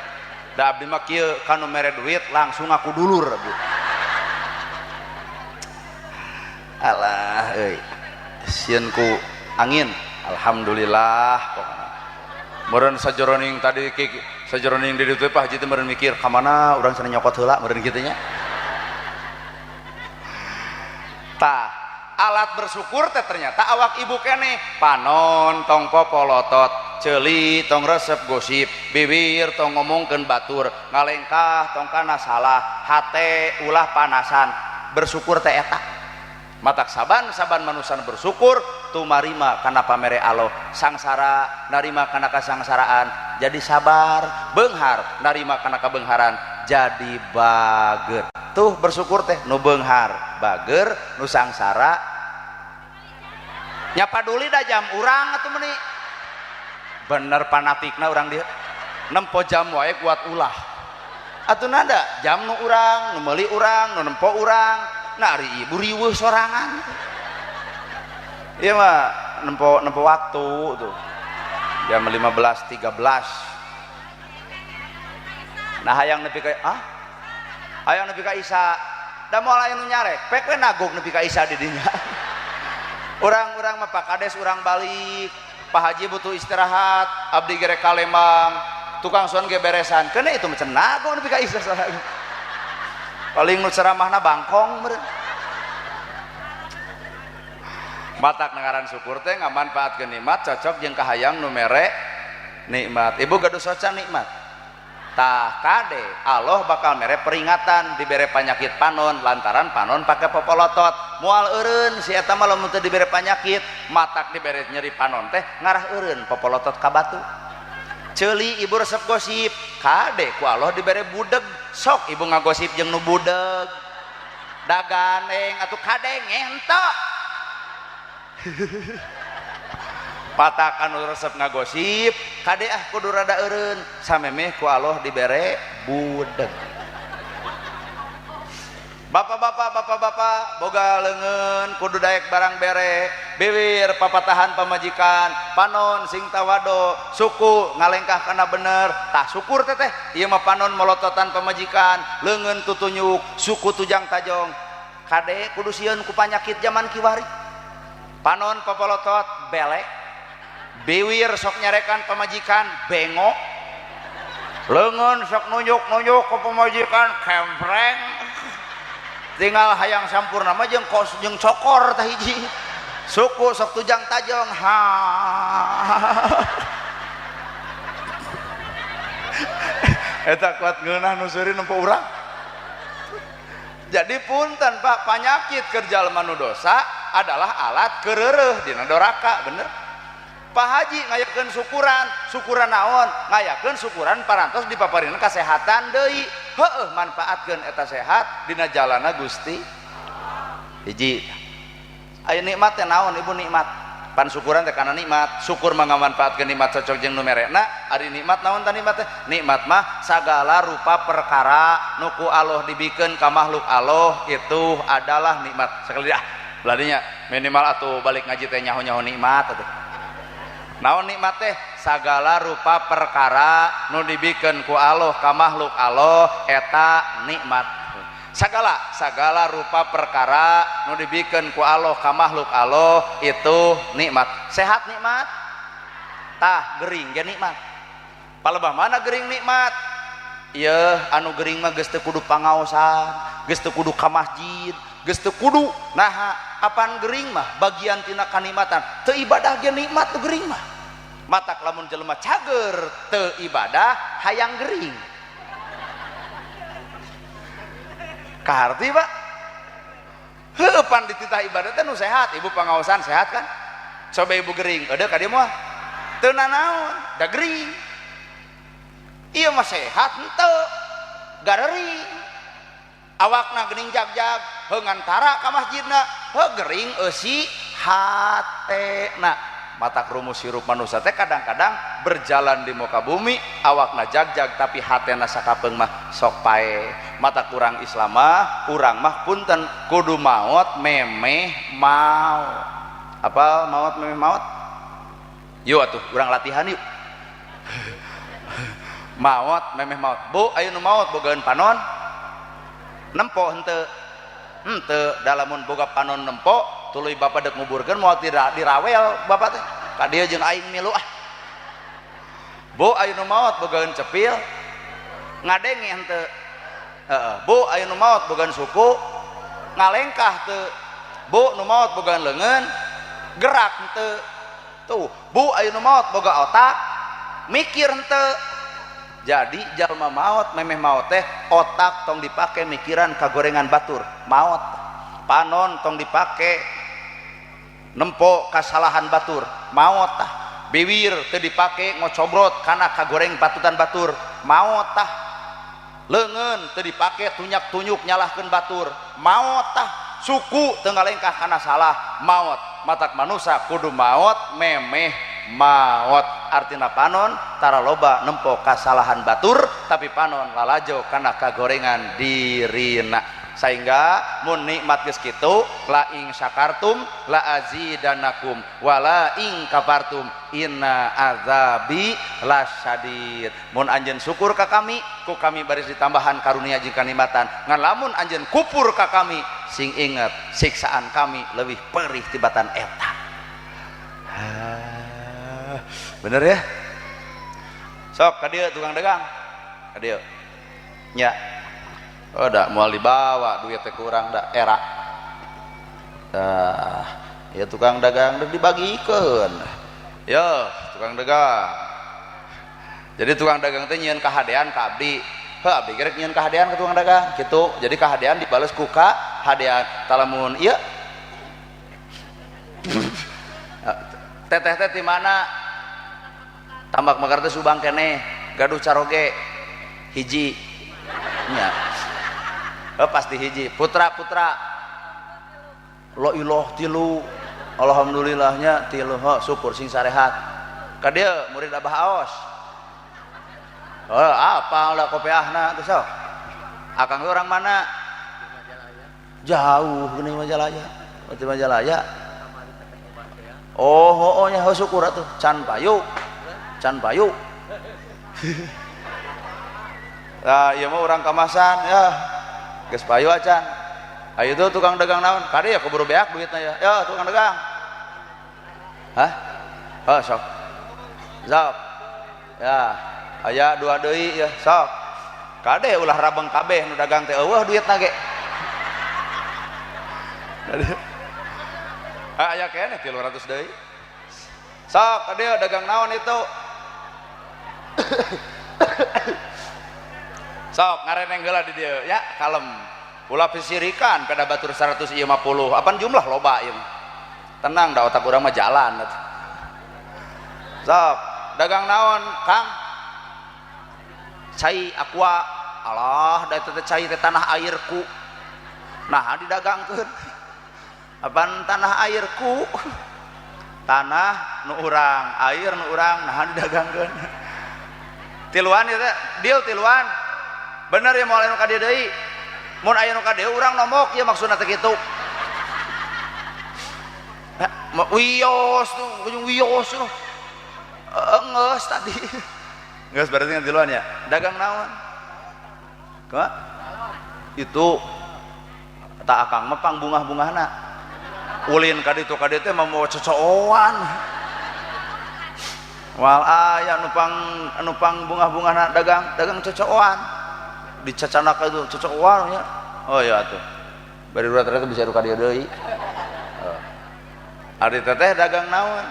Da abdi mah kieu kanu mere duit langsung aku dulur abdi. Alah euy. Sieun ku angin. Alhamdulillah pokona. Meureun sajeroning tadi sajeroning di ditu Pak Haji teh meureun mikir ka mana urang cenah nyokot heula meureun kitu nya. Tah, alat bersyukur teh ternyata awak ibu keneh panon tong popolotot, ceuli tong resep gosip, bibir tong ngomongkeun batur, ngalengkah tong kana salah, hate ulah panasan. Bersyukur teh eta. Matak saban-saban manusia bersyukur tumarima kana pamere Allah, sangsara narima kana kasangsaraan, jadi sabar, beunghar narima kana kabeungharan, jadi bager. Tuh bersyukur teh nu beunghar, bager, nu sangsara. Nya paduli da jam urang atuh meuni. Bener fanatikna urang dieu. Nempo jam wae kuat ulah. Atuh nada jam nu urang, nu meuli urang, nu nempo urang. Nah, ari ibu riweuh sorangan. Ieu mah nempo waktu tuh. Jam 15.13. Nah, hayang nepi ka ah? Hayang nepi ka Isa. Da moal aya nu nyarek, pek we nagog nepi ka Isa di dinya. Urang-urang mah Pak Kades urang balik, Pak Haji butuh istirahat, abdi gerek ka Lembang, tukang son ge beresan. Keuna itu mah cenah nagog nepi ka Isa sorangan. Paling nu ceramahna bangkong meureun. Matak ngaran syukur teh ngamanfaatkeun nikmat cocok jeung kahayang nu mere nikmat. Ibu gaduh soca nikmat. Tah kade Allah bakal mere peringatan dibere panyakit panon lantaran panon pake popolotot. Moal eureun si eta mah lamun teu dibere panyakit, matak dibere nyeri panon teh ngarah eureun popolotot ka batu. Ceuli ibu resep gosip, kade ku Allah dibere budeg, sok ibu ngagosip jeung nu budeg. Daganeng atuh kade ngentok. Patak anu resep ngagosip kade ah kudu rada eureun samemeh ku Allah dibere budeg. Bapak-bapak, bapak-bapak boga leungeun kudu daek barang bere, biwir papatahan pamajikan, panon sing tawado, suku ngalengkah kana bener, tah syukur teteh ieu mah panon molototan pamajikan, leungeun tutunyuk, suku tujang tajong. Kade kudu sieun ku panyakit zaman kiwari. Panon papolotot belek, biwir sok nyarekan pamajikan bengok, leungeun sok nunjuk-nunjuk ke pamajikan kempreng. Tinggal hayang sampurna mah jeung kos jeung cokor tah hiji, suku sok tujang tajong ha. Eta kuat ngeunah nu seuri nempo urang. Jadi punten Pak, panyakit keur jalma nu dosa adalah alat kereureuh dina doraka, bener. Pak Haji ngayakeun syukuran, syukuran naon? Ngayakeun syukuran parantos dipaparina kasehatan deui. Heueuh manfaatkeun eta sehat dina jalana Gusti. Hiji. Aya nikmat teh naon ibu nikmat? Pan syukuran teh kana nikmat. Syukur mah ngamanfaatkeun nikmat cocok jeung nu merena. Ari nikmat naon tah nikmat teh? Nikmat mah sagala rupa perkara nu ku Allah dibikeun ka makhluk Allah itu adalah nikmat. Sekali ah beladinya minimal atuh balik ngaji teh nyaho-nyaho nikmat atuh. Naon nikmat teh? Sagala rupa perkara nu dibikeun ku Allah ka makhluk Allah eta nikmat. Sagala sagala rupa perkara nu dibikeun ku Allah ka makhluk Allah itu nikmat. Sehat nikmat? Tah gering ge nikmat. Palebah mana gering nikmat? Ieu anu gering mah geus teu kudu pangaosan, geus teu kudu ka masjid, geus teu kudu naha apaan gering mah bagian tina kanikmatan. Teu ibadah ge nikmat nu gering mah. Matak lamun jelema cager teu ibadah hayang gering. Kaharti Pak? Heueuh pan dititah ibadah teh nu sehat, ibu pangaosan sehat kan? Coba ibu gering, eueuh ka dieu moal. Teu nanaon, da gering. Ieu mah sehat henteu, garering. Awakna geuning jag-jag, heuh ngantara ka masjidna, heuh gering eusi hatena. Matak rumus hirup manusia teh kadang-kadang berjalan di muka bumi awakna jag-jag tapi hatena sakapeung mah sok pae. Mata kurang Islam mah urang mah punten kudu maot memeh maot. Apa maot memeh maot? Yuk atuh urang latihan yuk. Maot memeh maot. Bu aya nu maot bogaeun panon? Nempo henteu. Henteu dalamun boga panon nempo tuluy bapak dek nguburkeun moal dirawel bapak teh ka dieu jeung aing milu ah. Bu aya nu maot bogaeun cepil ngadenge henteu. Heeh. Bu aya nu maot bogaeun suku ngalengkah teu. Bu nu maot bogaeun leungeun gerak henteu. Tuh, bu aya nu maot boga otak mikir henteu. Jadi jalma maot memeh maot teh otak tong dipake mikiran kagorengan batur maot. Panon tong dipake nempo kasalahan batur maot tah. Biwir teu dipake ngocobrot kana kagoreng batutan batur maot tah. Leungeun teu dipake tunyak-tunyuk nyalahkeun batur maot tah. Suku teu ngalengkah kana salah maot. Matak manusa kudu maot memeh maot. Artina panon tara loba nempo kasalahan batur tapi panon lalajo kana kagorengan dirina. Sehingga mun nikmat geus kitu la ing syakartum la azidanakum wala ing kafartum inna azabi lasyadid. Mun anjeun syukur ka kami ku kami baris ditambahan karunia jeung kanikmatan. Ngan lamun anjeun kupur ka kami sing inget siksaan kami leuwih perih tibatan eta. Bener ya? Sok ka dieu tukang dagang. Ka dieu. Nya. Oh dak moal dibawa duit teh kurang dak era. Tah, ya tukang dagang dek dibagikeun. Yo, tukang dagang. Jadi tukang dagang teh nyieun kahadean ka abdi. Heuh abdi gerek nyieun kahadean ka tukang dagang kitu. Jadi kahadean dibales ku kahadean. Talamun ieu teteh teh ti mana? Tambak Mekar teh Subang keneh, gaduh caroge hiji. Nya. Oh, pasti hiji. Putra-putra. Lo iloh tilu. Alhamdulillahnya tilu syukur sing sarehat. Ka dieu murid Abah Aos. Oh, apa lah kopiahna teh sok. Akang orang mana? Jauh geuning Majalaya. Berarti Majalaya. Oh, oh nya syukur atuh. Can payu. Can payu. Nah, ieu mah urang kamasan ya. Geus payu acan. Ayo tuh tukang dagang naon? Kade ya keburu beak duitna ya. Ya, tukang dagang. Hah? Oh, sok. Sok. Ya, aya dua deui ya, sok. Kade ulah rabeng kabeh nu dagang teh eueuh duitna ge. Ah, aya keneh 300 deui. Sok, kade dagang naon itu? Sok ngareneng heula di dieu ya, kalem. Ulah pisirikan pada batur 150, apaan jumlah loba ieu. Tenang da otak urang mah jalan. Sok, dagang naon, Kang? Cai aqua. Alah, da eta teh cai teh tanah airku. Nah, didagangkeun. Apaan tanah airku? Tanah nu urang, air nu urang, nah didagangkeun. Tiluan ieu teh, deal tiluan. Bener ya moal anu ka dieu deui. Mun aya nu ka dieu urang nomok ieu maksudna teh kitu. Wios tuh, ujung wios tuh. Geus tadi. Geus berarti ngan tiluan ya. Dagang naon? Kumaha? Itu tak akang mah pang bungah-bungahna. Ulin ka ditu ka dieu teh mah mawa cocooan. Wal aya nu pang bungah-bungahna dagang, dagang cocooan. Dicacanak itu cocooan nya. Oh iya atuh. Bari urang teh bisa ka dieu deui. Ari teteh dagang naon?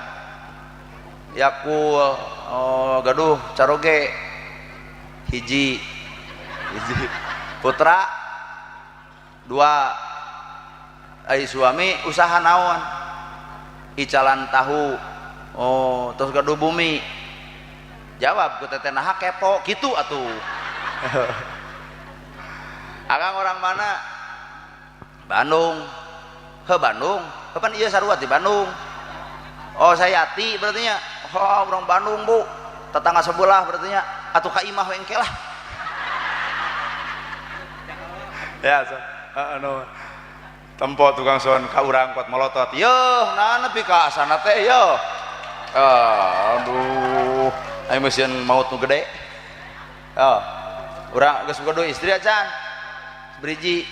Yakul. Oh, gaduh caroge. Hiji. Hiji. Putra dua. Ai suami usaha naon? Icalan tahu. Oh, terus gaduh bumi. Jawab ku teteh naha kepo kitu atuh. Akang orang mana? Bandung. He Bandung. Kapan iya sarua di Bandung? Oh, saya Ati berarti nya. Oh, orang Bandung, Bu. Tetangga sebelah berarti nya. Atuh ka imah we engke lah. Ya, so. Anu tempo tukang son ka urang kuat melotot. Yeuh, nah nepi ka asana teh yeuh. Aduh, aya mesin maut nu gede. Oh. Urang geus boga istri acan. Beriji.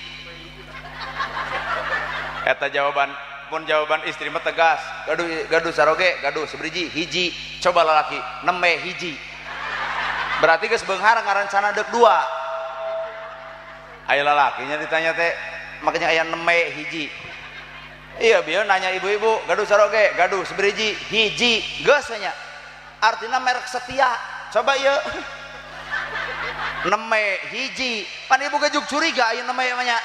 Eta jawaban pun jawaban istri mah tegas. Gaduh gaduh saroge, gaduh seberiji, hiji. Coba lalaki nembe hiji. Berarti geus beunghar ngarancana deuk dua. Aya lalakinya ditanya teh makanya aya nembe hiji. Iya bieu nanya ibu-ibu, gaduh saroge, gaduh seberiji, hiji. Geus nya. Artina merek setia. Coba ieu. Nembe hiji. Pan ibu gejuk curiga aya nembe mah nya.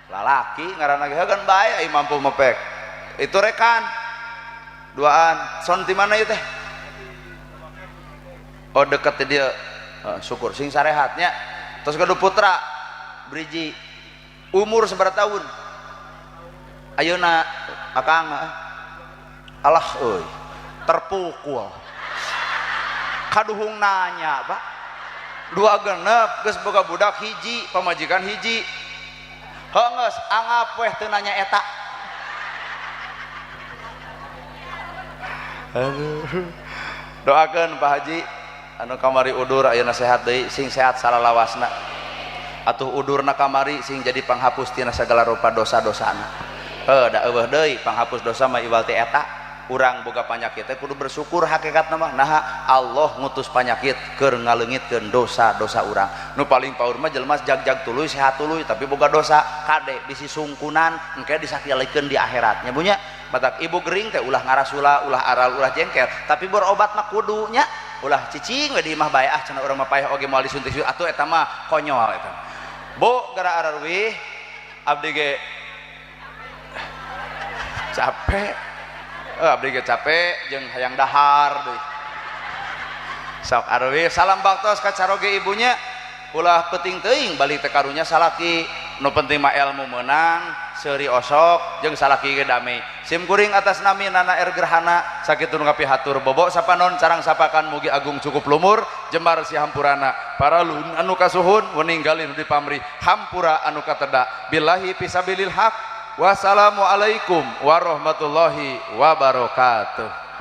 Lalaki ngaranna ge kan bae ai mampu mepek. Itu rekan. Duaan. Son di mana ieu teh? Oh deket dia. Syukur sing sarehatnya. Terus gaduh putra beriji. Umur sabaraha tahun? Ayeuna akang alah euy. Terpukul. Kaduhung nanya, Pak. Dua genep geus boga budak hiji, pamajikan hiji. Heuh geus anggap weh teu nanya eta. Aduh. Doakeun Pak Haji anu kamari udur ayeuna sehat deui, sing sehat salalawasna. Atuh udurna kamari sing jadi panghapus tina sagala rupa dosa-dosana. Heuh da eueuh deui panghapus dosa mah iwal ti eta. Urang boga panyakit teh kudu bersyukur hakikatna mah. Naha Allah ngutus panyakit keur ngaleungitkeun dosa-dosa urang. Nu paling paur mah jelema jag-jag tuluy sehat tuluy tapi boga dosa kade bisi sungkunan engke disakilikeun di akhirat nya bunya. Matak ibu gering teh ulah ngarasula, ulah aral, ulah jengkel, tapi berobat mah kudu nya. Ulah cicing we di imah bae ah cenah urang mah paeh oge moal disuntik atuh eta mah konyol eta. Bu gara ararwih abdi ge capek. Abdi ge capek jeung hayang dahar deui. Sok arwih salam baktos ka caroge ibunya. Ulah penting teuing balik teh karunya salaki. Nu penting mah ilmu menang, seuri osok jeung salaki ge damai. Sim kuring atas nami Nana R Gerhana sakitu nu kapihatur, bobok sapanon sarang sapakan, mugi agung cukup lumur jembar si hampurana paralun anu kasuhun, weninggalin nu dipamrih hampura anu kateda, billahi fisabilil haq. Wassalamualaikum warahmatullahi wabarakatuh.